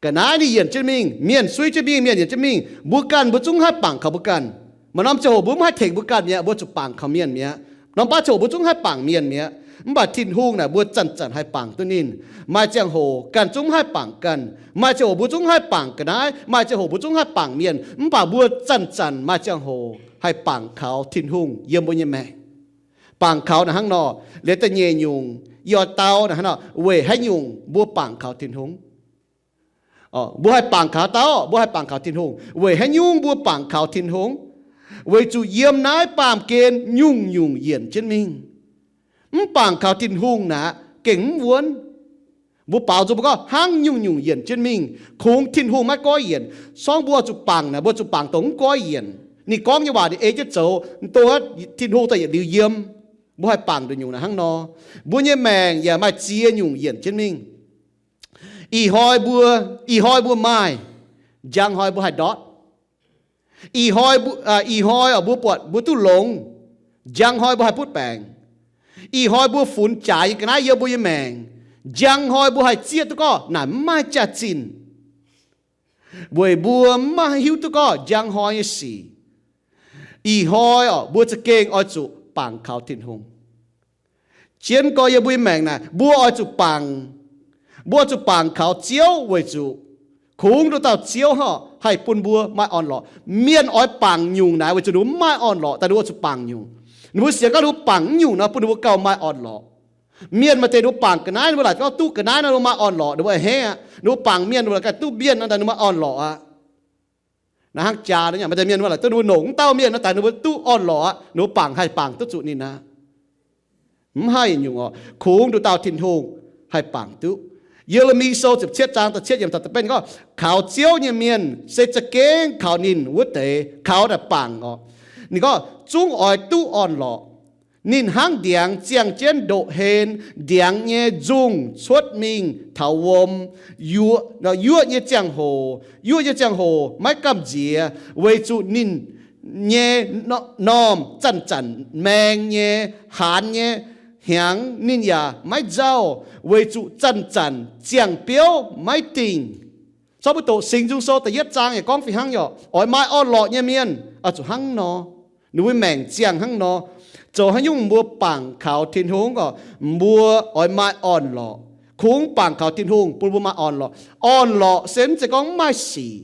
Ga'naaiv ninh yienc jienv mingh, mienh suiv jienv mingh, mienh yienc jienv mingh, mbuo ganh mbuo zungv mv haih bangc kaux mbuo ganh. Maaih norm ziangh hoc mbuo mv haih tengx mbuo ganh mi'aqv, mbuo zuqc bangc kaux mienh mi'aqv. Norm baav ziangh hoc mbuo zungv mv haih bangc mienh mi'aqv. Mv baac Tin-Hungh naaic mbuo zanc-zanc haih bangc duqv ninh. Maaih ziangh hoc ganh zungv mv haih bangc ganh. Maaih ziangh hoc mbuo zungv mv haih bangc ga'naaiv. Maaih ziangh hoc mbuo zungv mv haih bangc mienh. Mv baac mbuo zanc-zanc maaih ziangh hoc haih bangc kaux Tin-Hungh yiem mbuo nyei maengc. Bangc kaux naaic hnangv nor, liuz da'nyeic nyungc, yie oix dau naaic hnangv nor, weic haaix nyungc mbuo bangc kaux Tin-Hungh? Mbuo haih bangc kaux dauh, mbuo haih bangc kaux Tin-Hungh. Weic haaix nyungc mbuo bangc kaux Tin-Hungh? Weic zuqc yiem naaiv baamh gen nyungc-nyungc yienc jienv mingh. Mv bangc kaux Tin-Hungh naaic gengh mv wuonv. Mbuo baaux nzung mbuo gorngv hnangv nyungc-nyungc yienc jienv mingh, kungx Tin-Hungh maiv goiv yienc. Sorng mbuo zuqc bangc naaic, mbuo zuqc bangc dongh mv goiv yienc. Ninh gorngv nyei waac ninh ei jienv zoux, dongh Tin-Hungh daaih yietc liuz yiem. Mbuo haih bangc nduqc nyungc naaic hnangv nor. Mbuo nyei maengc yaac maaih ziex nyungc yienc jienv mingh. Ih hnoi mbuo, ih hnoi mbuo maaih, njang hnoi mbuo haih ndortv. Ih hnoi mbuo, ih hnoi mbuo buatc mbuo duqv longx, njang hnoi mbuo haih butv baengc. Ih hnoi mbuo funx jaaix nyei ga'naaiv yiem mbuo nyei maengc, njang hnoi mbuo haih zieqv duqv gorngv naaic mv maaih jaax-zinh, weic mbuo mv maaih hiuv duqv gorngv njang hnoi nyei sic. Ih hnoi orqc, mbuo za'gengh oix zuqc bangc kaux Tin-Hungh. Jienv gorx yiem mbuo nyei maengc naaic, mbuo oix zuqc bangc. Mbuo oix zuqc bangc kaux Ziouv weic zuqc kungx nduqc dauh Ziouv hnangv haih bun mbuo maaih orn-lorqc. Mienh oix bangc nyungc naaic weic zuqc ninh mbuo mv maaih orn-lorqc, daaih ninh mbuo zuqc bangc nyungc. Ninh mbuo sienx gorngv ninh mbuo bangc naaiv nyungc nor bun ninh mbuo gauh maaih orn-lorqc. Mienh maaih deix ninh mbuo bangc ga'naaiv, ninh mbuo laaic gorngv duqv ga'naaiv nor ninh mbuo maaih orn-lorqc, ninh mbuo a'hneiv aqv. Ninh mbuo bangc mienh, ninh mbuo laaic ganh duqv mienh nor daaih ninh mbuo maaih orn-lorqc aqv. Naaiv hnangv jaax nor, maaih deix mienh ninh mbuo laaic duqv ninh mbuo nongc mv dauh mienh nor daaih ninh mbuo duqv orn-lorqc aqv. Ninh mbuo bangc haih bangc duqv zuqc ninh aqv. Mv haih nyungc orqc, kungx nduqc dauh Tin-Hungh haih bangc duqv. Ye^le^mi Sou ziepc cietv zaang da'cietv yiemc da'betv gorngv, kaux Ziouv nyei mienh se za'gengh kaux ninh wuov deix kaux naaic bangc orqc. Ninh gorngv zungv oix duqv orn-lorqc. Ninh hnangv ndiangx ziangh jienv ndoqv-hlen, ndiangx nyei nzungh cuotv mingh taux wuom, yuoqv, yuoqv nyei ziangh hoc, yuoqv nyei ziangh hoc maiv gamh nziex, weic zuqc ninh nyei normh zanc-zanc maeng nyei, haanz nyei hnyangx ninh yaac maiv nzauh, weic zuqc zanc-zanc ziangh biouv maiv dingh. Caux mbuo doqc Singx Nzung Sou da'yietv zaang yaac gorngv fih hnangv, yaac oix maaih orn-lorqc nyei mienh oix zuqc hnangv nor. Ninh mbuo maengc ziangh hnangv nor. Zoux haaix nyungc mbuo bangc kaux Tin-Hungh orqc, mbuo oix maaih orn-lorqc. Kungx bangc kaux Tin-Hungh bun mbuo maaih orn-lorqc. Orn-lorqc se mv zeiz gorngv mv maaih sic.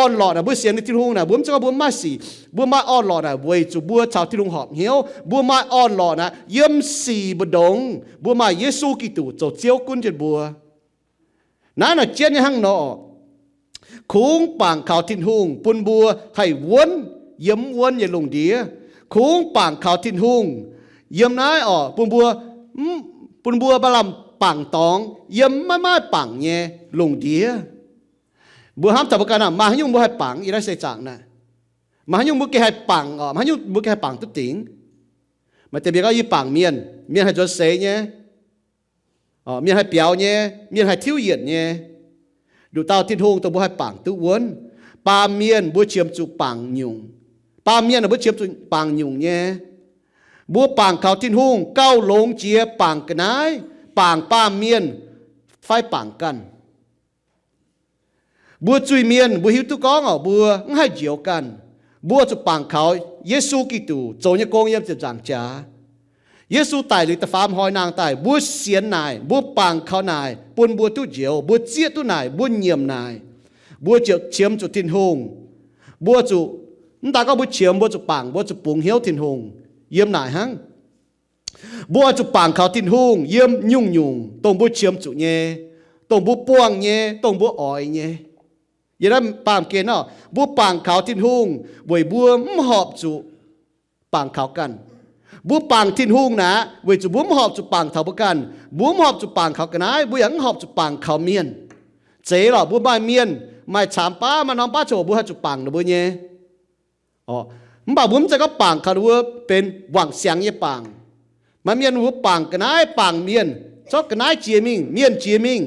Orn-lorqc naaic mbuo sienx Tin-Hungh naaic mbuo mv zeiz gorngv mbuo mv maaih sic. Mbuo maaih orn-lorqc naaic weic zuqc mbuo caux Tin-Hungh horpc hnyouv, mbuo maaih orn-lorqc naaic yiem sic mbu'ndongx mbuo maaih Yesu Giduc zoux Ziouv gunv jienv mbuo. Naaiv nor jienv nyei hnangv nor, kungx bangc kaux Tin-Hungh bun mbuo haih wuonv yiem mv wuonv nyei lungh ndiev. Kungx bangc kaux Tin-Hungh yiem naaiv orqc, bun mbuo, bun mbuo maaih lamh bangc dorngx yiem maiv maaih bangc nyei lungh ndiev. Mbuo hnamv taux mbuo ganh naaic, maaih haaix nyungc mbuo haih bangc yiem naaiv seix zaangc naaic? Maaih haaix nyungc mbuo gengh haih bangc orqc? Maaih haaix nyungc mbuo gengh haih bangc duqv dingc? Maaih deix mienh gorngv, yie bangc mienh, mienh haih nzuonx seix nyei, mienh haih biaux nyei, mienh haih tiuv yienc nyei. Nduqc dauh Tin-Hungh dongh mbuo haih bangc duqv wuonv. Baamh mienh mbuo qiemx zuqc bangc nyungc. Baamh mienh mbuo qiemx zuqc bangc nyungc nyei. Mbuo bangc kaux Tin-Hungh gauh longx jiex bangc ga'naaiv, bangc baamh mienh fai bangc ganh. Mbuo zuiz-mienh mbuo hiuv duqv gorngv orqc, mbuo mv haih njoux ganh. Mbuo zuqc bangc kaux Yesu Giduc zoux nyei gong yiem ziepc nzaangc jaax. Yesu daic liuz da'faam hnoi nangh daaih, mbuo sienx naaic, mbuo bangc kaux naaic bun mbuo duqv njoux, mbuo zieqv duqv naaic, mbuo nyiemc naaic, mbuo ziouc qiemx zuqc Tin-Hungh. Mbuo zuqc, mv daaih gorngv mbuo qiemx, mbuo zuqc bangc, mbuo zuqc bungx hnyouv Tin-Hungh yiem naaic hnangv. Mbuo oix zuqc bangc kaux Tin-Hungh yiem nyungc-nyungc dongh mbuo qiemx zuqc nyei, dongh mbuo buangh nyei, dongh mbuo oix nyei. Yiem naaiv baamh gen nor, mbuo bangc kaux Tin-Hungh weic mbuo mv horpc zuqc bangc kaux ganh. Mbuo bangc Tin-Hungh naaic weic zuqc mbuo mv horpc zuqc bangc taux mbuo ganh. Mbuo mv horpc zuqc bangc kaux ga'naaiv, mbuo yaac mv horpc zuqc bangc kaux mienh. Zeiz lorqc, mbuo maaih mienh maaih camx baav, maaih norm baav ziangh hoc mbuo haih zuqc bangc ninh mbuo nyei. Mv baac mbuo mv zeiz gorngv bangc kaux ninh mbuo benx wangc siangx nyei bangc. Maaih mienh ninh mbuo bangc ga'naaiv, bangc mienh, zorqv ga'naaiv jiex mingh, mienh jiex mingh,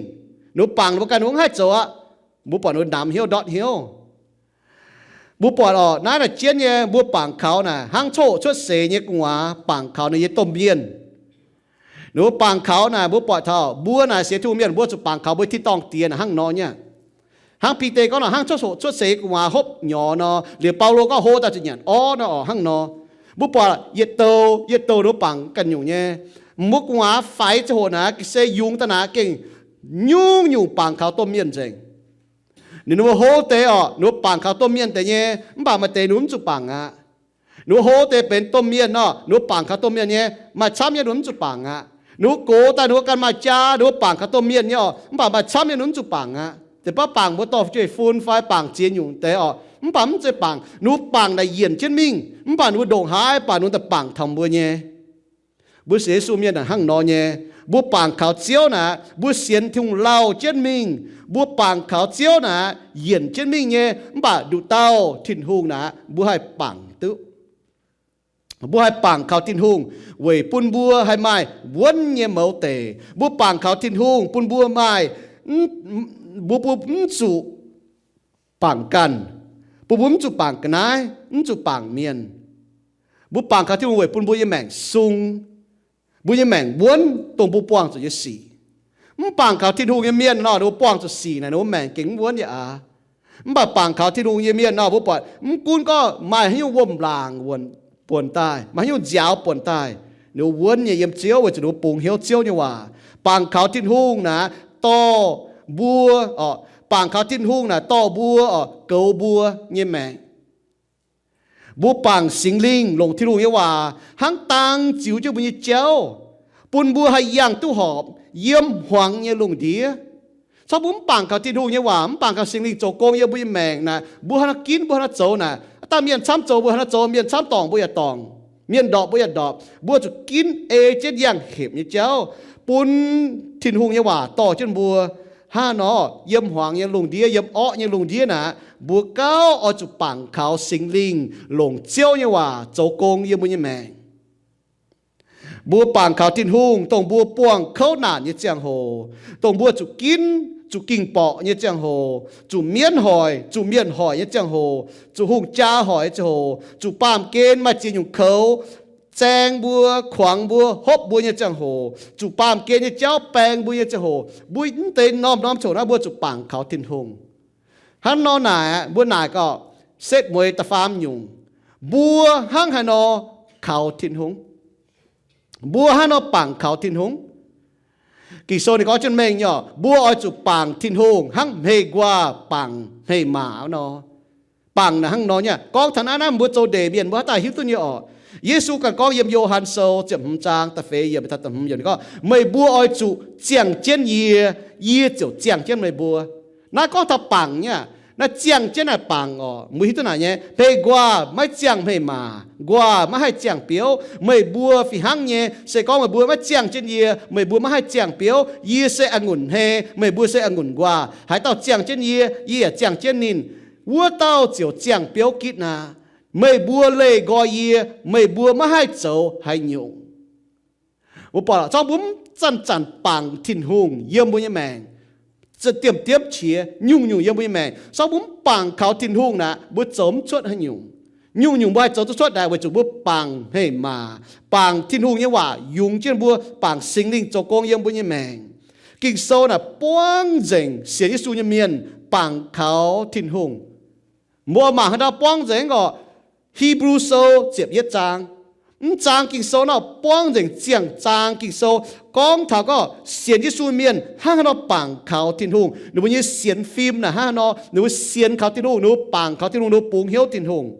ninh mbuo bangc ninh mbuo ganh, ninh mbuo mv haih zoux aqv. Mbuo buatc ninh mbuo namx hnyouv, ndortv hnyouv. Mbuo buatc orqc, naaiv naaic jienv nyei, mbuo bangc kaux naaic hnangv coqv hoqc cuotv seix nyei gu'nguaaz bangc kaux ninh nyei domh mienh. Ninh mbuo bangc kaux naaic, mbuo buatc taux mbuo naaic sienx Tin-Hungh mienh, mbuo zuqc bangc kaux mbuo tin-dorngh Diex naaic hnangv nor nyei. Hnangv Bide gorngv naaic, hnangv coqv hoqc cuotv seix gu'nguaaz hopv nyorx nor, liuz Baulo gorngv hlo daaih zuqc nyanc orv nor orqc, hnangv nor. Mbuo buatc yietc douh yietc douh ninh mbuo bangc ganh nyungc nyei. Mbuo gu'nguaaz faix ziangh hoc naaic, ga'sie yungz daaih naaic gengh nyungc-nyungc bangc kaux domh mienh nzengc. Ninh mbuo hlo deix orqc, ninh mbuo bangc kaux domh mienh deix nyei, mv baac maaih deix ninh mbuo mv zuqc bangc aqv. Ninh mbuo hlo deix benx domh mienh nor, ninh mbuo bangc kaux domh mienh nyei, maaih camv nyei ninh mbuo mv zuqc bangc aqv. Ninh mbuo gox daaih ninh mbuo ganh maaih jaa, ninh mbuo bangc kaux domh mienh nyei orqc, mv baac maaih camv nyei ninh mbuo mv zuqc bangc aqv. Deix baav bangc mbuo dorh fu'jueiv-fun fai bangc ziex nyungc deix orqc, mv baac mv zeiz bangc. Ninh mbuo bangc naaic yienc jienv mingh, mv baac ninh mbuo ndongc haaix baac ninh mbuo daaih bangc taux mbuo nyei. Mbuo sienx Yesu mienh naaic hnangv nor nyei. Mbuo bangc kaux Ziouv naaic, mbuo sienx Tin-Hungh lauh jienv mingh. Mbuo bangc kaux Ziouv naaic yienc jienv mingh nyei, mv baac nduqc dauh Tin-Hungh naaic mbuo haih bangc duqv. Mbuo haih bangc kaux Tin-Hungh weic bun mbuo haih maaih wuonv nyei mouz deic. Mbuo bangc kaux Tin-Hungh bun mbuo maaih, mbuo, mbuo mv zuqc bangc ganh, bun mbuo mv zuqc bangc ga'naaiv, mv zuqc bangc mienh. Mbuo bangc kaux Tin-Hungh weic bun mbuo nyei maengc sung, mbuo nyei maengc wuonv dongh mbuo buangh zuqc nyei sic. Mv bangc kaux Tin-Hungh nyei mienh nor, ninh mbuo buangh zuqc sic naaic, ninh mbuo maengc gengh mv wuonv yaac aqv. Mv baac bangc kaux Tin-Hungh nyei mienh nor, mbuo buatc mv gunv gorngv maaih haaix nyungc wuom-laangc wuonc buonc daaih, maaih haaix nyungc nziaaux buonc daaih, ninh mbuo wuonv nyei yiem Ziouv weic zuqc ninh mbuo bungx hnyouv Ziouv nyei waac. Bangc kaux Tin-Hungh naaic dorh mbuo, orqc, bangc kaux Tin-Hungh naaic dorh mbuo, orqc, goux mbuo nyei maengc. Mbuo bangc Singx Lingh longc Tin-Hungh nyei waac hnangv dang ziux jienv mbuo nyei jauv, bun mbuo haih yangh duqv horpc yiem hmuangx nyei lungh ndiev. Corc mbuo mv bangc kaux Tin-Hungh nyei waac, mv bangc kaux Singx Lingh zoux gong yiem mbuo nyei maengc naaic, mbuo haaix nor ginv mbuo haaix nor zoux naaic, dangh mienh camv zoux mbuo haaix nor zoux, mienh camv dorngc mbuo yaac dorngc, mienh ndorpc mbuo yaac ndorpc. Mbuo zuqc ginv ei jienv yangh hepc nyei jauv, bun Tin-Hungh nyei waac dorh jienv mbuo. Hnangv nor, yiem hmuangx nyei lungh ndiev, yiem orqv nyei lungh ndiev naaic, mbuo gauh oix zuqc bangc kaux Singx Lingh longc Ziouv nyei waac zoux gong yiem mbuo nyei maengc. Mbuo bangc kaux Tin-Hungh dongh mbuo buangh kouv naanc nyei ziangh hoc, dongh mbuo zuqc ginv, zuqc ging-borqc nyei ziangh hoc, zuqc mienv hoic, zuqc mienh hoic nyei ziangh hoc, zuqc hungh jaa hoic nyei ziangh hoc, zuqc baamh gen maaih ziex nyungc koux zaeng mbuo, kuangx mbuo, hopv mbuo nyei ziangh hoc, zuqc baamh gen nyei jauv baeng mbuo nyei ziangh hoc, mbuo mv deix norm-norm ziangh hoc naaiv mbuo zuqc bangc kaux Tin-Hungh. Hnangv nor naaic, mbuo naaic gauh setv mueiz da'faam nyungc, mbuo hnangv haaix nor kaux Tin-Hungh? Mbuo hnangv nor bangc kaux Tin-Hungh? Ging-Sou ninh gorngv jienv mengh nyei orqc, mbuo oix zuqc bangc Tin-Hungh hnangv hmei nquaah bangc hmei maac nor. Bangc naaic hnangv nor nyei. Gorngv taux naaiv, naaiv mbuo zoux ndeic mienh mbuo haaix dauh hiuv duqv nyei orqc. Yesu ganh gorngv yiem Yo^han Sou ziepc hmz zaang da'feix yiemc taux da'hmz yiemc gorngv, meih mbuo oix zuqc ziangh jienv yie, yie ziouc ziangh jienv meih mbuo. Naaiv gorngv taux bangc nyei aqv. Naaiv ziangh jienv naaic bangc orqc, mbuo hiuv duqv naaic nyei. Hmei nquaah maiv ziangh hmei maac, nquaah maiv haih ziangh biouv. Meih mbuo fih hnangv nyei, se gorngv meih mbuo maiv ziangh jienv yie, meih mbuo maiv haih ziangh biouv. Yie se a'ngunc hmei, meih mbuo se a'ngunc nquaah. Haaix dauh ziangh jienv yie, yie yaac ziangh jienv ninh, wuov dauh ziouc ziangh biouv gitv aqv. Meih mbuo leih nqoi yie, meih mbuo maiv haih zoux haaix nyungc. Mbuo buatc zorqv mbuo mv zanc-zanc bangc Tin-Hungh yiem mbuo nyei maengc, diemv-diemv qiex, nyungc-nyungc yiem mbuo nyei maengc. Se gorngv mbuo mv bangc kaux Tin-Hungh naaic, mbuo zoux mv cuotv haaix nyungc. Nyungc-nyungc mbuo haih zoux duqv cuotv naaic weic zuqc mbuo bangc hmeiv maa, bangc Tin-Hungh nyei waac yungz jienv mbuo, bangc Singx Lingh zoux gong yiem mbuo nyei maengc. Ging-Sou naaic buangv nzengc sienx Yesu nyei mienh bangc kaux Tin-Hungh. Mbuo mangc haaix dauh buangv nzengc gorqv, Hipv^lu Sou ziepc yietv zaang. Mv zaang Ging-Sou nor buangv nzengc ziangh zaang Ging-Sou gorngv taux gorngv sienx Yesu mienh hnangv haaix nor bangc kaux Tin-Hungh, ninh mbuo nyei sienx fim naaic hnangv haaix nor, ninh mbuo sienx kaux Tin-Hungh, ninh mbuo bangc kaux Tin-Hungh, ninh mbuo bungx hnyouv Tin-Hungh.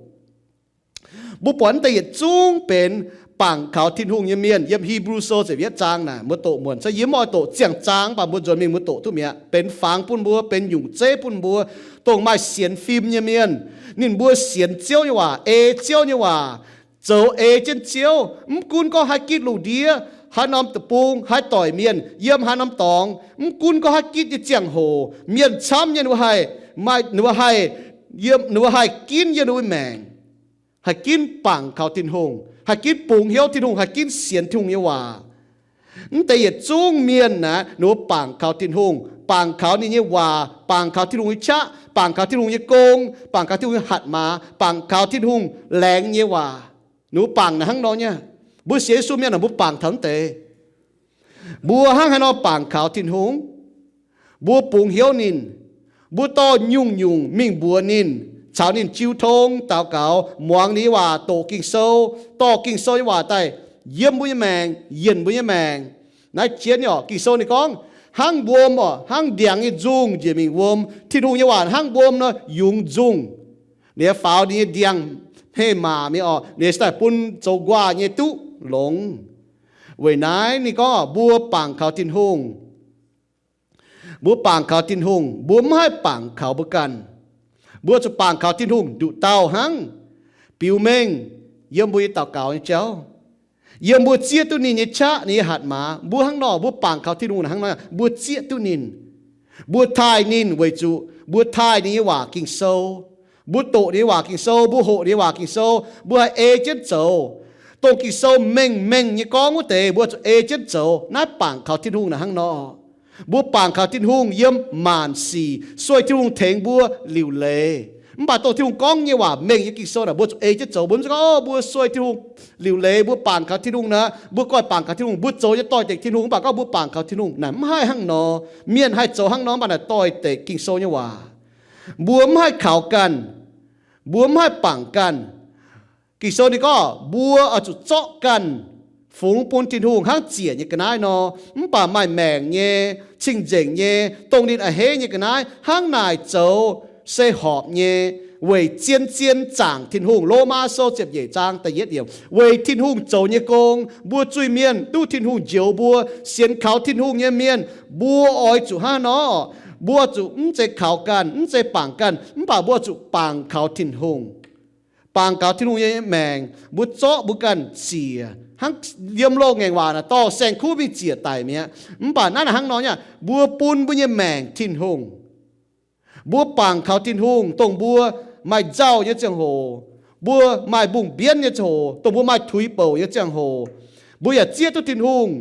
Mbuo buatc naaiv deix yietc zungv benx bangc kaux Tin-Hungh nyei mienh. Yiem Hipv^lu Sou ziepc yietv zaang naaic, mbuo doqc muonc, se yie mv oix doqc ziangh zaang, mv baac mbuo nzuonx mingh mbuo doqc duqv mi'aqv. Benx fangx bun mbuo, benx nyungc zeiv bun mbuo, dongh maaih sienx fim nyei mienh. Ninh mbuo sienx Ziouv nyei waac, ei Ziouv nyei waac, zoux ei jienv Ziouv. Mv gunv gorngv haaix gitv lungh ndiev, haaix norm deic-bung, haaix doic mienh, yiem haaix norm dorngx, mv gunv gorngv haaix gitv nyei ziangh hoc, mienh camv nyei, ninh mbuo haih, maaih, ninh mbuo haih, yiem, ninh mbuo haih ginv yiem ninh mbuo maengc, haih ginv bangc kaux Tin-Hungh, haih ginv bungx hnyouv Tin-Hungh, haih ginv sienx Tin-Hungh nyei waac. Mv deix yietc zungv mienh naaic, ninh mbuo bangc kaux Tin-Hungh, bangc kaux ninh nyei waac, bangc kaux Tin-Hungh nyei qaqv, bangc kaux Tin-Hungh nyei gong, bangc kaux Tin-Hungh nyei hatc maaz, bangc kaux Tin-Hungh laengz nyei waac. Ninh mbuo bangc naaic hnangv nor nyei. Mbuo sienx Yesu mienh naaic, mbuo bangc taux mv deix. Mbuo hnangv haaix nor bangc kaux Tin-Hungh? Mbuo bungx hnyouv ninh. Mbuo dorh nyungc-nyungc mingh mbuox ninh, caux ninh jiu tong, daux gaux, muangx ninh nyei waac, doqc Ging-Sou, dorh Ging-Sou nyei waac daaih yiem mbuo nyei maengc, yienc mbuo nyei maengc. Naaiv jienv nyei orqc, Ging-Sou ninh gorngv, hnangv wuom orqc, hnangv ndiangx nyei nzungh njiec mingh wuom, Tin-Hungh nyei waac hnangv wuom nor yungz nzungh. Ninh faaux ninh nyei ndiangx hmeiv maac mingh orqc, ninh se daaih bun zoux nquaah nyei duqv longx. Weic naaiv ninh gorngv mbuo bangc kaux Tin-Hungh. Mbuo bangc kaux Tin-Hungh, mbuo mv haih bangc kaux mbuo ganh. Mbuo zuqc bangc kaux Tin-Hungh nduqc dauh hnangv. Biux mengh yiem mbuo nyei daux gaux nyei jauv, yiem mbuo zieqv duqv ninh nyei qaqv, ninh nyei hatc maaz. Mbuo hnangv nor, mbuo bangc kaux Tin-Hungh hnangv nor, mbuo zieqv duqv ninh. Mbuo taaih ninh weic zuqc mbuo taaih ninh nyei waac Ging-Sou. Mbuo doqc ninh nyei waac Ging-Sou, mbuo hoqc ninh nyei waac Ging-Sou, mbuo haih ei jienv zoux. Dongh Ging-Sou mengh mengh nyei gorngv wuov deix, mbuo zuqc ei jienv zoux. Naaiv bangc kaux Tin-Hungh naaic hnangv nor. Mbuo bangc kaux Tin-Hungh yiem maanc sic, sueih Tin-Hungh tengx mbuo liuc leiz. Mv baac dongh Tin-Hungh gorngv nyei waac mengh nyei Ging-Sou naaic, mbuo zuqc ei jienv zoux. Mbuo mv zeiz gorngv, o, mbuo sueih Tin-Hungh liuc leiz, mbuo bangc kaux Tin-Hungh naaic, mbuo goiv bangc kaux Tin-Hungh, mbuo zoux nyei doix-dekc Tin-Hungh, mv baac gorngv mbuo bangc kaux Tin-Hungh naaic, mv haih hnangv nor. Mienh haih zoux hnangv nor, mv baac naaic doix-dekc Ging-Sou nyei waac. Mbuo mv haih kaux ganh, mbuo mv haih bangc ganh. Ging-Sou ninh gorngv mbuo oix zuqc zorqv ganh fungx bun Tin-Hungh hnangv ziec nyei ga'naaiv nor, mv baac maaih maengc nyei, cing-nzengc nyei, dongh ninh a'hneiv nyei ga'naaiv, hnangv naaic zoux se horpc nyei, weic zien-zien zaangc Tin-Hungh. Lomaa Sou ziepc nyeic zaang da'yietv yiemc, weic Tin-Hungh zoux nyei gong, mbuo zuiz-mienh duqv Tin-Hungh njoux mbuo, sienx kaux Tin-Hungh nyei mienh, mbuo oix zuqc hnangv nor, mbuo zuqc mv zeiz kaux ganh, mv zeiz bangc ganh, mv baac mbuo zuqc bangc kaux Tin-Hungh. Bangc kaux Tin-Hungh nyei maengc, mbuo zorqv mbuo ganh ziec, hnangv yiem loz-ngaengc waac naaic dorh saeng-kuv mingh ziec daic mi'aqv. Mv baac naaiv naaic hnangv nor nyei, mbuo bun mbuo nyei maengc Tin-Hungh. Mbuo bangc kaux Tin-Hungh, dongh mbuo maaih nzauh nyei ziangh hoc, mbuo maaih mbungh mbienv nyei ziangh hoc, dongh mbuo maaih tuix bouc nyei ziangh hoc, mbuo yaac zieqv duqv Tin-Hungh.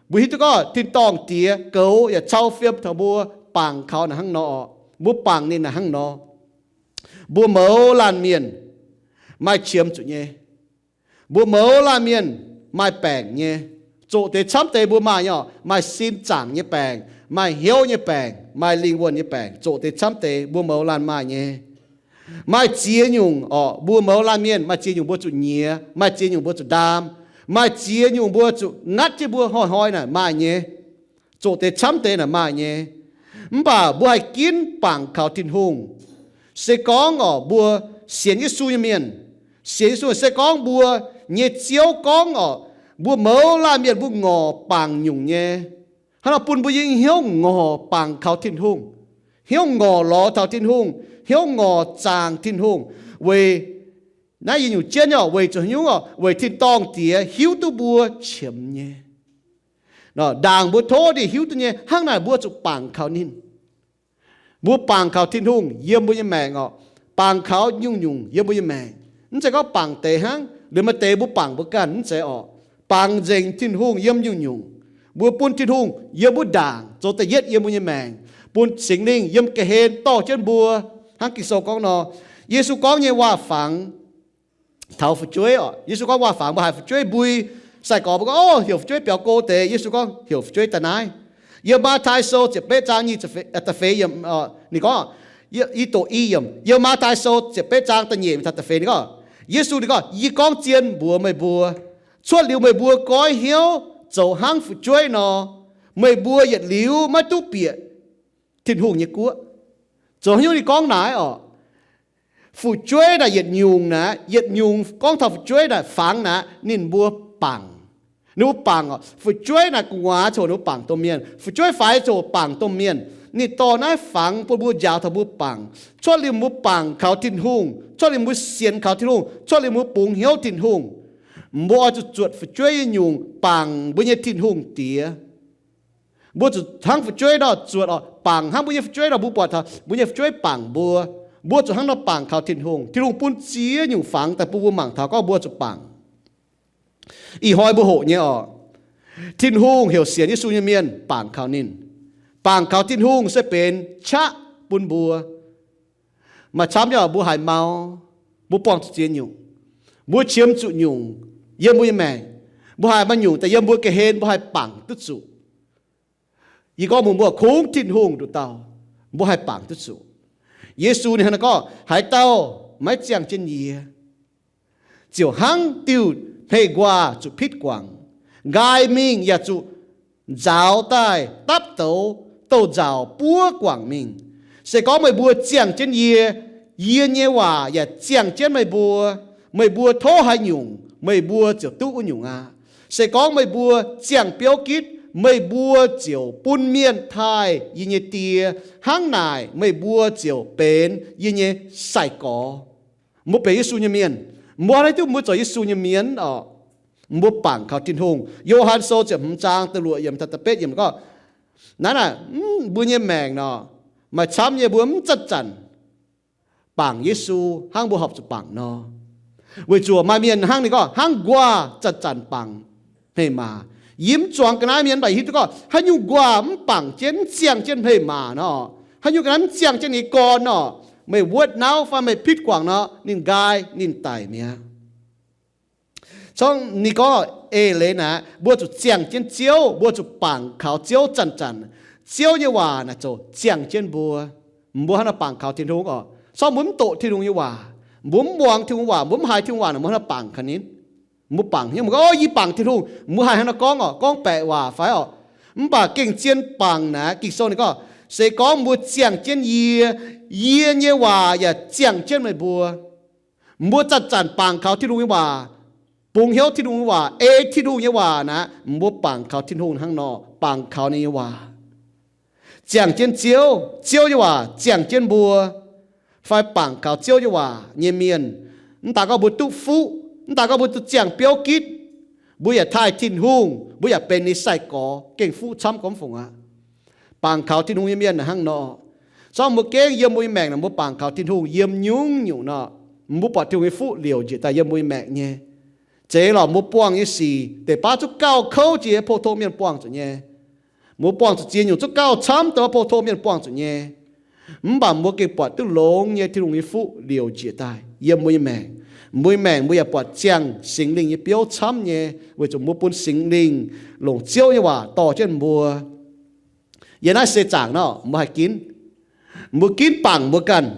Mbuo hiuv duqv gorngv tin-dorngh Diex goux yaac cau fiem taux mbuo, bangc kaux naaic hnangv nor. Mbuo bangc ninh naaic hnangv nor. Mbuo mouz laanh mienh maaih qiemx zuqc nyei. Mbuo mouz laanh mienh maaih baengc nyei. Zoqc deix camv deix mbuo maaih nyei orqc, maaih sin zaangc nyei baengc, maaih hnyouv nyei baengc, maaih lingh wuonh nyei baengc. Zoqc deix camv deix mbuo mouz laanh maaih nyei. Maaih ziex nyungc orqc, mbuo mouz laanh mienh maaih ziex nyungc mbuo zuqc nyiex, maaih ziex nyungc mbuo zuqc ndaam, maaih ziex nyungc mbuo zuqc ngatv jienv mbuo hnoi-hnoi naaic maaih nyei. Zoqc deix camv deix naaic maaih nyei. Mv baac mbuo haih ginv bangc kaux Tin-Hungh. Se gorngv orqc, mbuo sienx Yesu nyei mienh, sienx Yesu, se gorngv mbuo nyei Ziouv gorngv orqc, mbuo mouz laanh mienh mbuo ngorc bangc nyungc nyei. Hnangv nor bun mbuo nyei hnyouv ngorc bangc kaux Tin-Hungh, hnyouv ngorc lorz taux Tin-Hungh, hnyouv ngorc zaangc Tin-Hungh. Weic naaiv yie nyungc jienv nyei orqc, weic zuqc haaix nyungc orqc? Weic tin-dorngh Diex hiuv duqv mbuo qiemx nyei. Ndaangc mbuo tov ninh hiuv duqv nyei, hnangv naaic mbuo zuqc bangc kaux ninh. Mbuo bangc kaux Tin-Hungh yiem mbuo nyei maengc orqc, bangc kaux nyungc-nyungc yiem mbuo nyei maengc. Mv zeiz gorngv bangc deix hnangv, liuz maaih deix mbuo bangc mbuo ganh, mv zeiz orqc. Bangc nzengc Tin-Hungh yiem nyungc-nyungc. Mbuo bun Tin-Hungh yiem wuov ndaangc zoux da'yietv yiem mbuo nyei maengc. bun Singx Lingh yiem ga'hlen dorh jienv mbuo. Hnangv Ging-Sou gorngv nor, Yesu gorngv nyei waac-fangx taux fu'jueiv oc. Yesu gorngv waac-fangx mbuo haiz fu'jueiv mbui, sai-gorx mbuo gorngv, O, heuc fu'jueiv biaux go deix. Yesu gorngv, Heuc fu'jueiv daaih naaiv. Yiem Matv^taai Sou ziepc betv zaang nyic ziepc feix, da'feix yiemc, ninh gorngv, i doqc i yiemc. Yiem Matv^taai Sou ziepc betv zaang da'nyeic taux da'feix ninh gorngv, Yesu ninh gorngv, Yie gorngv zien mbuox meih mbuo, cuotv liuz meih mbuo goiv hnyouv zoux hnangv fu'jueiv nor, meih mbuo yietc liuz maiv duqv bieqc Tin-Hungh nyei guoqv. Zoux haaix nyungc ninh gorngv naaiv oc? Fu'jueiv naaic yietc nyungc naaic, yietc nyungc gorngv taux fu'jueiv naaic fangx naaic ninh mbuo bangc. Ninh mbuo bangc oc. Fu'jueiv naaic gu'nguaaz ziouc ninh mbuo bangc domh mienh. Fu'jueiv faix ziouc bangc domh mienh. Ninh dorh naaiv fangx bun mbuo njaaux taux mbuo bangc. Cuotv liuz mbuo bangc kaux Tin-Hungh, cuotv liuz mbuo sienx kaux Tin-Hungh, cuotv liuz mbuo bungx hnyouv Tin-Hungh. Mbuo oix zuqc zuotc fu'jueiv nyei nyungc bangc mbuo nyei Tin-Hungh Diex. Mbuo zuqc hnangv fu'jueiv nor zuotc oc. Bangc hnangv mbuo nyei fu'jueiv nor mbuo buatc taux mbuo nyei fu'jueiv bangc mbuo. Mbuo zuqc hnangv nor bangc kaux Tin-Hungh. Tin-Hungh bun ziex nyungc fangx daaih bun mbuo mangc taux gorngv mbuo zuqc bangc. Ih hnoi mbuo hoqc nyei oc. Tin-Hungh heuc sienx Yesu nyei mienh bangc kaux ninh. Bangc kaux Tin-Hungh se benx qaqv bun mbuo. Maaih camv nyei oc, mbuo haiz mau, mbuo buangh zuqc ziex nyungc, mbuo qiemx zuqc nyungc yiem mbuo nyei maengc. Mbuo haiz maaih nyungc daaih yiem mbuo ga'hlen mbuo haih bangc duqv zuqc. Yie gorngv mbuox mbuo, kungx Tin-Hungh nduqc dauh mbuo haih bangc duqv zuqc. Yesu ninh hnangv naaiv gorngv, Haaix dauh maiv ziangh jienv yie, ziouc hnangv diuh hmei-nquaah zuqc pitv guangc, nqaai mingh yaac zuqc nzaaux daaih dapv douz, douh nzauc buov guangc mingh. Se gorngv meih mbuo ziangh jienv yie, yie nyei waac yaac ziangh jienv meih mbuo. Meih mbuo tov haaix nyungc, meih mbuo ziouc duqv wuov nyungc aqv. Se gorngv meih mbuo ziangh biouv gitv, meih mbuo ziouc bun mienh taaih yie nyei Die. Hnangv naaic meih mbuo ziouc benx yie nyei sai-gorx. Mbuo benx Yesu nyei mienh. Mbuo hnangv naaiv duqv mbuo zoux Yesu nyei mienh oc, mbuo bangc kaux Tin-Hungh. Yo^han Sou ziepc hmz zaang da'luoqc yiemc taux da'betv yiemc gorngv, naaiv naaic, mv, mbuo nyei maengc nor, maaih camv nyei mbuo mv zanc-zanc bangc Yesu hnangv mbuo horpc zuqc bangc nor. Weic zuqc maaih mienh hnangv ninh gorngv, hnangv nquaah zanc-zanc bangc hmei-maa. Yie mv zuangx ga'naaiv mienh, mv baac hiuv duqv gorngv haaix nyungc nquaah mv bangc jienv, mv ziangh jienv hmei-maa nor, haaix nyungc ga'naaiv mv ziangh jienv ninh nyei gorn nor, meih wuotv nauv fai meih pitv guangc nor, ninh nqaai ninh daic mi'aqv. Congv ninh gorngv eix leiz naaic, mbuo zuqc ziangh jienv Ziouv, mbuo zuqc bangc kaux Ziouv zanc-zanc. Ziouv nyei waac naaic ziouc ziangh jienv mbuo. Mbuo hnangv naaiv bangc kaux Tin-Hungh oc. Congv mbuo mv doqc Tin-Hungh nyei waac, mbuo mv muangx Tin-Hungh waac, mbuo mv haiz Tin-Hungh waac naaic, mbuo hnangv naaiv bangc kaux ninh. Mbuo bangc hnyouv mbuo gorngv, O, yie bangc Tin-Hungh. Mbuo haih hnangv naaiv gorngv oc, gorngv baeqc waac fai oc. Mv baac gengh zien bangc naaic, Ging-Sou ninh gorngv, se gorngv mbuo ziangh jienv yie, yie nyei waac yaac ziangh jienv meih mbuo. Mbuo zanc-zanc bangc kaux Tin-Hungh nyei waac, bungx hnyouv Tin-Hungh nyei waac, ei Tin-Hungh nyei waac naaic, mbuo bangc kaux Tin-Hungh hnangv nor, bangc kaux ninh nyei waac. Ziangh jienv Ziouv, Ziouv nyei waac ziangh jienv mbuo, fai bangc kaux Ziouv nyei waac nyei mienh, mv daaih gorngv mbuo duqv fuqv, mv daaih gorngv mbuo duqv ziangh biouv gitv, mbuo yaac taaih Tin-Hungh, mbuo yaac benx ninh sai-gorx, gengh fuqv camv gormx fungc aqv. Bangc kaux Tin-Hungh nyei mienh hnangv nor. Congv mbuo gengh yiem mbuo nyei maengc naaic mbuo bangc kaux Tin-Hungh yiem nyungc-nyungc nor, mbuo buatc Tin-Hungh nyei fuqv liouc njiec daaih yiem mbuo nyei maengc nyei. Zeiz lorqc, mbuo buangh nyei sic deix baav zuqc gauh kouv jiex pou-tong mienh buangh zuqc nyei. Mbuo buangh zuqc ziex nyungc zuqc gauh camv deix pou-tong mienh buangh zuqc nyei. Mv baac mbuo gengh buatc duqv longx nyei Tin-Hungh nyei fuqv liouc njiec daaih yiem mbuo nyei maengc. Mbuo nyei maengc mbuo yaac buatc ziangh Singx Lingh nyei biouv camv nyei, weic zuqc mbuo bun Singx Lingh longc Ziouv nyei waac dorh jienv mbuo. Yiem naaiv seix zaangc nor, mbuo haih ginv. Mbuo ginv bangc mbuo ganh.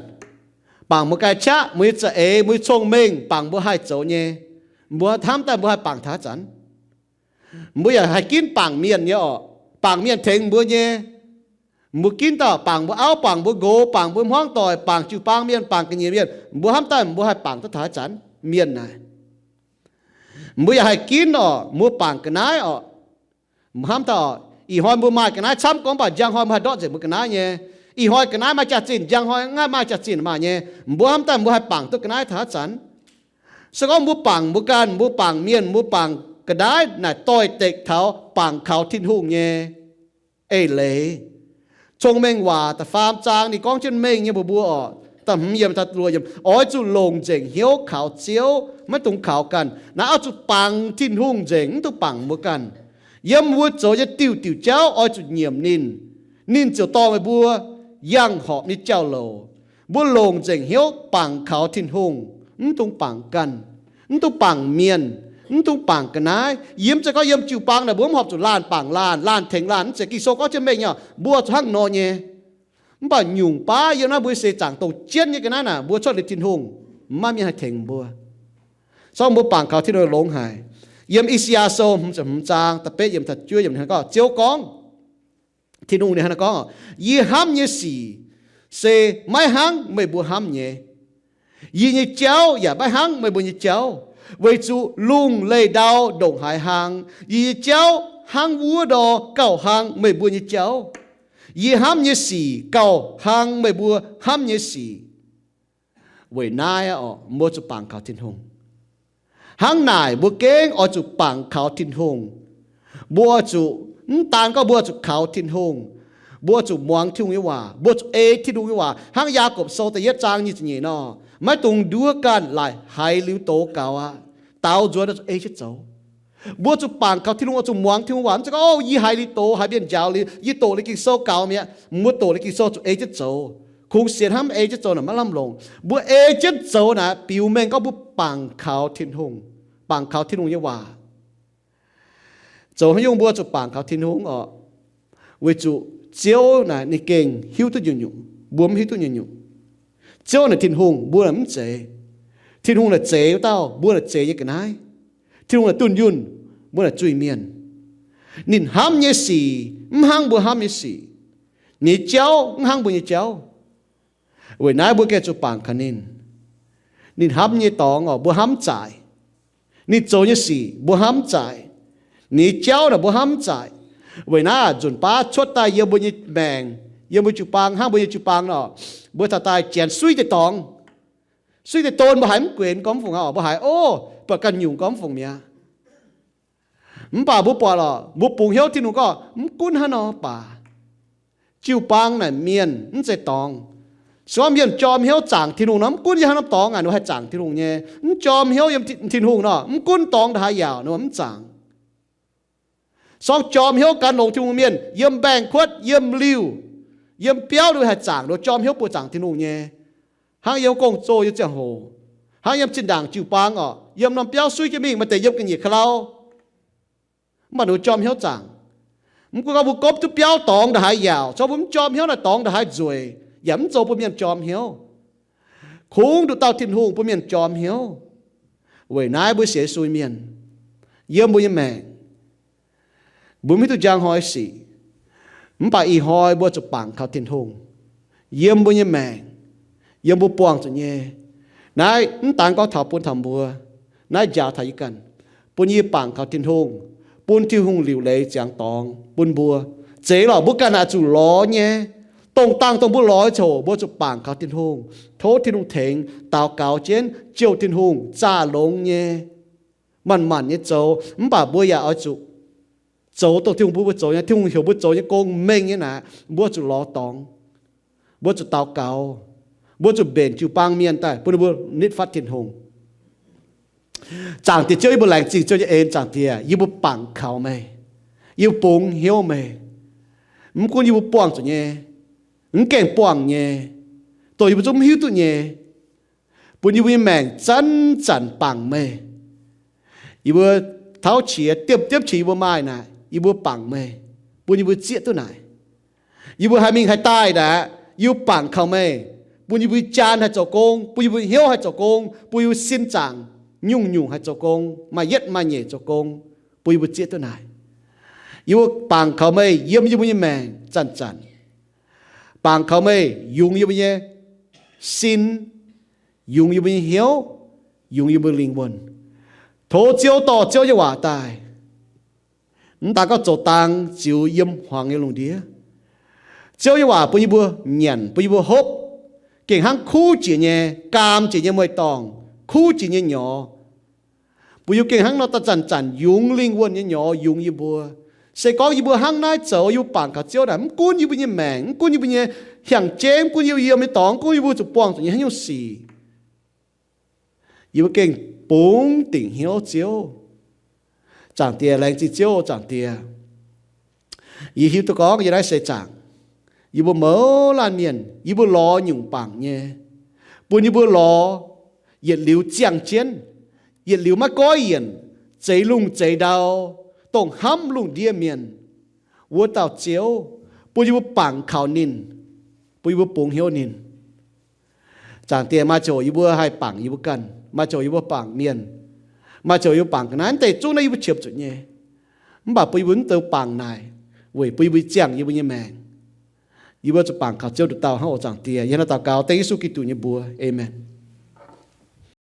Bangc mbuo ganh qaqv, mbuo nyei za'eix, mbuo nyei cong-mengh, bangc mbuo haih zoux nyei. Mbuo hnamv daaih mbuo haih bangc taux haaix zanc? Mbuo yaac haih ginv bangc mienh nyei orqc. Bangc mienh tengx mbuo nyei. Mbuo ginv dauh bangc mbuo auv, bangc mbuo nqox, bangc mbuo hmuangv doic, bangc jiu-baang mienh, bangc ga'nyiec mienh. Mbuo hnamv daaih mbuo haih bangc duqv taux haaix zanc mienh naaic? Mbuo yaac haih ginv orqc, mbuo bangc ga'naaiv orqc. Mbuo hnamv daaih orqc, ih hnoi mbuo maaih ga'naaiv camv gorngv, mv baac njang hnoi mbuo haih ndortv nzengc mbuo ga'naaiv nyei. Ih hnoi ga'naaiv maaih jaax-zinh, njang hnoi mv maaih jaax-zinh maaih nyei. Mbuo hnamv daaih mbuo haih bangc duqv ga'naaiv taux haaix zanc? Se gorngv mbuo bangc mbuo ganh, mbuo bangc mienh, mbuo bangc ga'naaiv naaic doix-dekc taux bangc kaux Tin-Hungh nyei eix leiz. Cong-Mengh Waac da'faam zaang ninh gorngv jienv mengh nyei mbuox mbuo orqc, da'hmz yiemc taux luoqc yiemc, oix zuqc longc nzengc hnyouv kaux Ziouv, maiv dungx kaux ganh. Naaiv oix zuqc bangc Tin-Hungh nzengc, mv dungx bangc mbuo ganh. Yiem mbuo zoux nyei diuh diuh jauv oix zuqc nyiemc ninh. ninh ziouc dorh meih mbuo yangh horpc nyei jauv-louc. Mbuo longc nzengc hnyouv bangc kaux Tin-Hungh, mv dungx bangc ganh, mv dungx bangc mienh, mv dungx bangc ga'naaiv. Yie mv zeiz gorngv yiem jiu-baang naaic mbuo mv horpc zuqc laanh bangc laanh, laanh tengx laanh, mv zeiz. Ging-Sou gorngv jienv mengh nyei, mbuo zuqc hnangv nor nyei. Mv baac nyungc baav yiem naaiv mbuo se zaangc dongh jienv nyei ga'naaiv naaic, mbuo cuotv liuz Tin-Hungh, mv maaih mienh haih tengx mbuo. Sorng mbuo bangc kaux Tin-Hungh longx haic. Yiem I^saa^yaa Sou hmz zaang da'betv yiemc da'juov yiemc ninh gorngv, Ziouv gorngv, Tin-Hungh ninh hnangv naaiv gorngv, Yie hnamv nyei sic se maiv hnangv meih mbuo hnamv nyei. Yie nyei jauv yaac maiv hnangv meih mbuo nyei jauv, weic zuqc lungh leih ndau ndongc haaix hlang, yie nyei jauv hnangv wuov nor gauh hlang meih mbuo nyei jauv. Yie hnamv nyei sic gauh hlang meih mbuo hnamv nyei sic. Weic naaiv oc, mbuo zuqc bangc kaux Tin-Hungh. Hnangv naaic mbuo gengh oix zuqc bangc kaux Tin-Hungh. Mbuo oix zuqc, mv daan gorngv mbuo oix zuqc kaux Tin-Hungh, mbuo zuqc muangx Tin-Hungh nyei waac, mbuo zuqc ei Tin-Hungh nyei waac. Hnangv Yaagorpc Sou da'yietv zaang nyic ziepc nyeic nor, maiv dungx nduov ganh laaic haiz liuz doz gaux aqv. Daaux nzuonx oix zuqc ei jienv zoux. Mbuo zuqc bangc kaux Tin-Hungh, oix zuqc muangx Tin-Hungh waac. Mv zeiz gorngv, Ov, yie haiz liuz doz, haiz mienh njaaux liuz, yie doqc liuz Ging-Sou gaux mi'aqv. Mbuo doqc liuz Ging-Sou zuqc ei jienv zoux. Kungx sienx hnamv ei jienv zoux naaic maiv lamh longc. Mbuo ei jienv zoux naaic biux mengh gorngv mbuo bangc kaux Tin-Hungh, bangc kaux Tin-Hungh nyei waac. Zoux haaix nyungc mbuo zuqc bangc kaux Tin-Hungh oc? Weic zuqc Ziouv naaic ninh gengh hiuv duqv nyungc-nyungc, mbuo mv hiuv duqv nyungc-nyungc. Ziouv naaic Tin-Hungh, mbuo naaic mv zeiz. Tin-Hungh naaic zeix wuov dauh, mbuo naaic zeix nyei ga'naaiv. Tin-Hungh naaic dunh yunh, mbuo naaic zuiz-mienh. Ninh hnamv nyei sic mv hnangv mbuo hnamv nyei sic. Ninh nyei jauv mv hnangv mbuo nyei jauv. Weic naaiv mbuo gengh zuqc bangc kaux ninh. Ninh hnamv nyei dorngx oc, mbuo hnamv mv zaic. Ninh zoux nyei sic mbuo hnamv mv zaic. Ninh nyei jauv naaic mbuo hnamv mv zaic. Weic naaiv nzunc baav cuotv daaih yiem mbuo nyei maengc, yiem mbuo jiu-baang, hnangv mbuo nyei jiu-baang nor, mbuo taux daaih janx suiv deix dorngx, suiv deix don mbuo haiz mv guenx gormx fungc aqv, mbuo haiz, ov, buatc ganh nyungc gormx fungc mi'aqv. Mv baac mbuo buatc lorqc, mbuo bungx hnyouv Tin-Hungh gorngv mv gunv hnangv nor baac, jiu-baang naaic mienh mv zeiz dorngx. Se gorngv mienh jorm hnyouv zaangc Tin-Hungh nor, mv gunv yiem haaix norm dorngx aqv, ninh mbuo haih zaangc Tin-Hungh nyei. Mv jorm hnyouv yiem Tin-Hungh nor, mv gunv dorngx ndongc haaix yaauc ninh mbuo mv zaangc. Se gorngv jorm hnyouv gan longx Tin-Hungh mienh, yiem mbaengx-kuotv, yiem liuh, yiem biauv, ninh mbuo haih zaangc, ninh mbuo jorm hnyouv buoz-zaangc Tin-Hungh nyei. Hnangv yiem gong-zoh nyei ziangh hoc, hnangv yiem zinh ndaangc jiu-baang oc, yiem norm biauv suiv jienv mingh, maaih deix yiem ga'nyiec ka'lau, mv baac ninh mbuo jorm hnyouv zaangc. Mv gunv gorngv mbuo gopv duqv biauv dorngx ndongc haaix yaauc, se gorngv mbuo mv jorm hnyouv naaic dorngx ndongc haaix nzueic, yaac mv zoux bun mienh jorm hnyouv. Kungx nduqc dauh Tin-Hungh bun mienh jorm hnyouv. Weic naaiv mbuo sienx Yesu mienh, yiem mbuo nyei maengc, mbuo mv hiuv duqv njang hnoi sic, mv baac ih hnoi mbuo zuqc bangc kaux Tin-Hungh yiem mbuo nyei maengc, yiem mbuo buangh zuqc nyei. Naaiv mv daan gorngv taux bun taux mbuo, naaiv njaaux taux yie ganh, bun yie bangc kaux Tin-Hungh, bun Tin-Hungh liuc leiz ziangx dorngx bun mbuo. Zeiz lorqc, mbuo ganh naaic zuqc lorz nyei. Dongh dangh dongh mbuo lorz nyei ziangh hoc mbuo zuqc bangc kaux Tin-Hungh, tov Tin-Hungh tengx, daux gaux jienv, jouh Tin-Hungh zaah longx nyei, manc-manc nyei zoux. Mv baac mbuo yaac oix zuqc zoux dongh Tin-Hungh bun mbuo zoux nyei. Tin-Hungh heuc mbuo zoux nyei gong mengh nyei naaic, mbuo zuqc lorz dorngx, mbuo zuqc daux gaux, mbuo zuqc mbenc jiu-baang mienh daaih bun ninh mbuo nitv fatv Tin-Hungh. Zaangc Diex Ziouv, yie mbuo laengz zingh Ziouv nyei en. Zaangc Diex, yie mbuo bangc kaux meih, yie mbuo bungx hnyouv meih. Mv gunv yie mbuo buangh zuqc nyei, mv gaengh buangh nyei, dongh yie mbuo zungv mv hiuv duqv nyei, bun yie mbuo nyei maengc zanc-zanc bangc meih. Yie mbuo tauv qiex diepv diepv qiex yie mbuo maaih naaic, yie mbuo bangc meih, bun yie mbuo zieqv duqv naaic. Yie mbuo haih mingh haih daaih naaic, yie mbuo bangc kaux meih, bun yie mbuo jaan haih zoux gong, bun yie mbuo hnyouv haih zoux gong, bun yie mbuo sin zaangc nyungc-nyungc haih zoux gong, maaih yietv maaih nyeic zoux gong, bun yie mbuo zieqv duqv naaic. Yie mbuo bangc kaux meih yiem yie mbuo nyei maengc zanc-zanc. Bangc kaux meih yungz yie mbuo nyei sin, yungz yie mbuo nyei hnyouv, yungz yie mbuo lingh wuonh. Tov Ziouv dorh Ziouv nyei waac daaih, mv daan gorngv zoux dang ziux yiem hmuangx nyei lungh ndiev. Ziouv nyei waac bun yie mbuo nyanc, bun yie mbuo hopv, gengh hnangv kuv jiex nyei, gaam jiex nyei mueiz-dorngh, kuv jiex nyei nyorx. Bun yie mbuo gengh hnangv nor daaih zanc-zanc yungz lingh wuonh nyei nyorx yungz yie mbuo. Se gorngv yie mbuo hnangv naaiv zoux, yie mbuo bangc kaux Ziouv naaic, mv gunv yie mbuo nyei maengc, mv gunv yie mbuo nyei hnyangx-jeiv, mv gunv yie mbuo yiem nyei dorngx, mv gunv yie mbuo zuqc buangh zuqc nyei haaix nyungc sic, yie mbuo gengh bungx dingc hnyouv Ziouv. Zaangc Diex, laengz zingh Ziouv. Zaangc Diex, yie hiuv duqv gorngv yie naaiv seix zaangc, Yie mbuo mouz laanh mienh, yie mbuo lorz nyungc bangc nyei, bun yie mbuo lorz yietc liuz ziangh jienv, yietc liuz maiv goiv yienc, zeix lungh zeix ndau, dongh hnamv lungh ndiev mienh wuov dauh Ziouv, bun yie mbuo bangc kaux ninh, bun yie mbuo bungx hnyouv ninh. Zaangc Diex, maaih ziouc yie mbuo haih bangc yie mbuo ganh, maaih ziouc yie mbuo bangc mienh, maaih ziouc yie mbuo bangc ga'naaiv deix zungv naaiv yie mbuo qiemx zuqc nyei. Mv baac bun yie mbuo mv deix bangc naaic weic bun yie mbuo ziangh yie mbuo nyei maengc. Yie mbuo zuqc bangc kaux Ziouv nduqc dauh hnangv oc. Zaangc Diex, yie hnangv naaiv daux gaux dengv Yesu Giduc nyei mbuox. Aamen.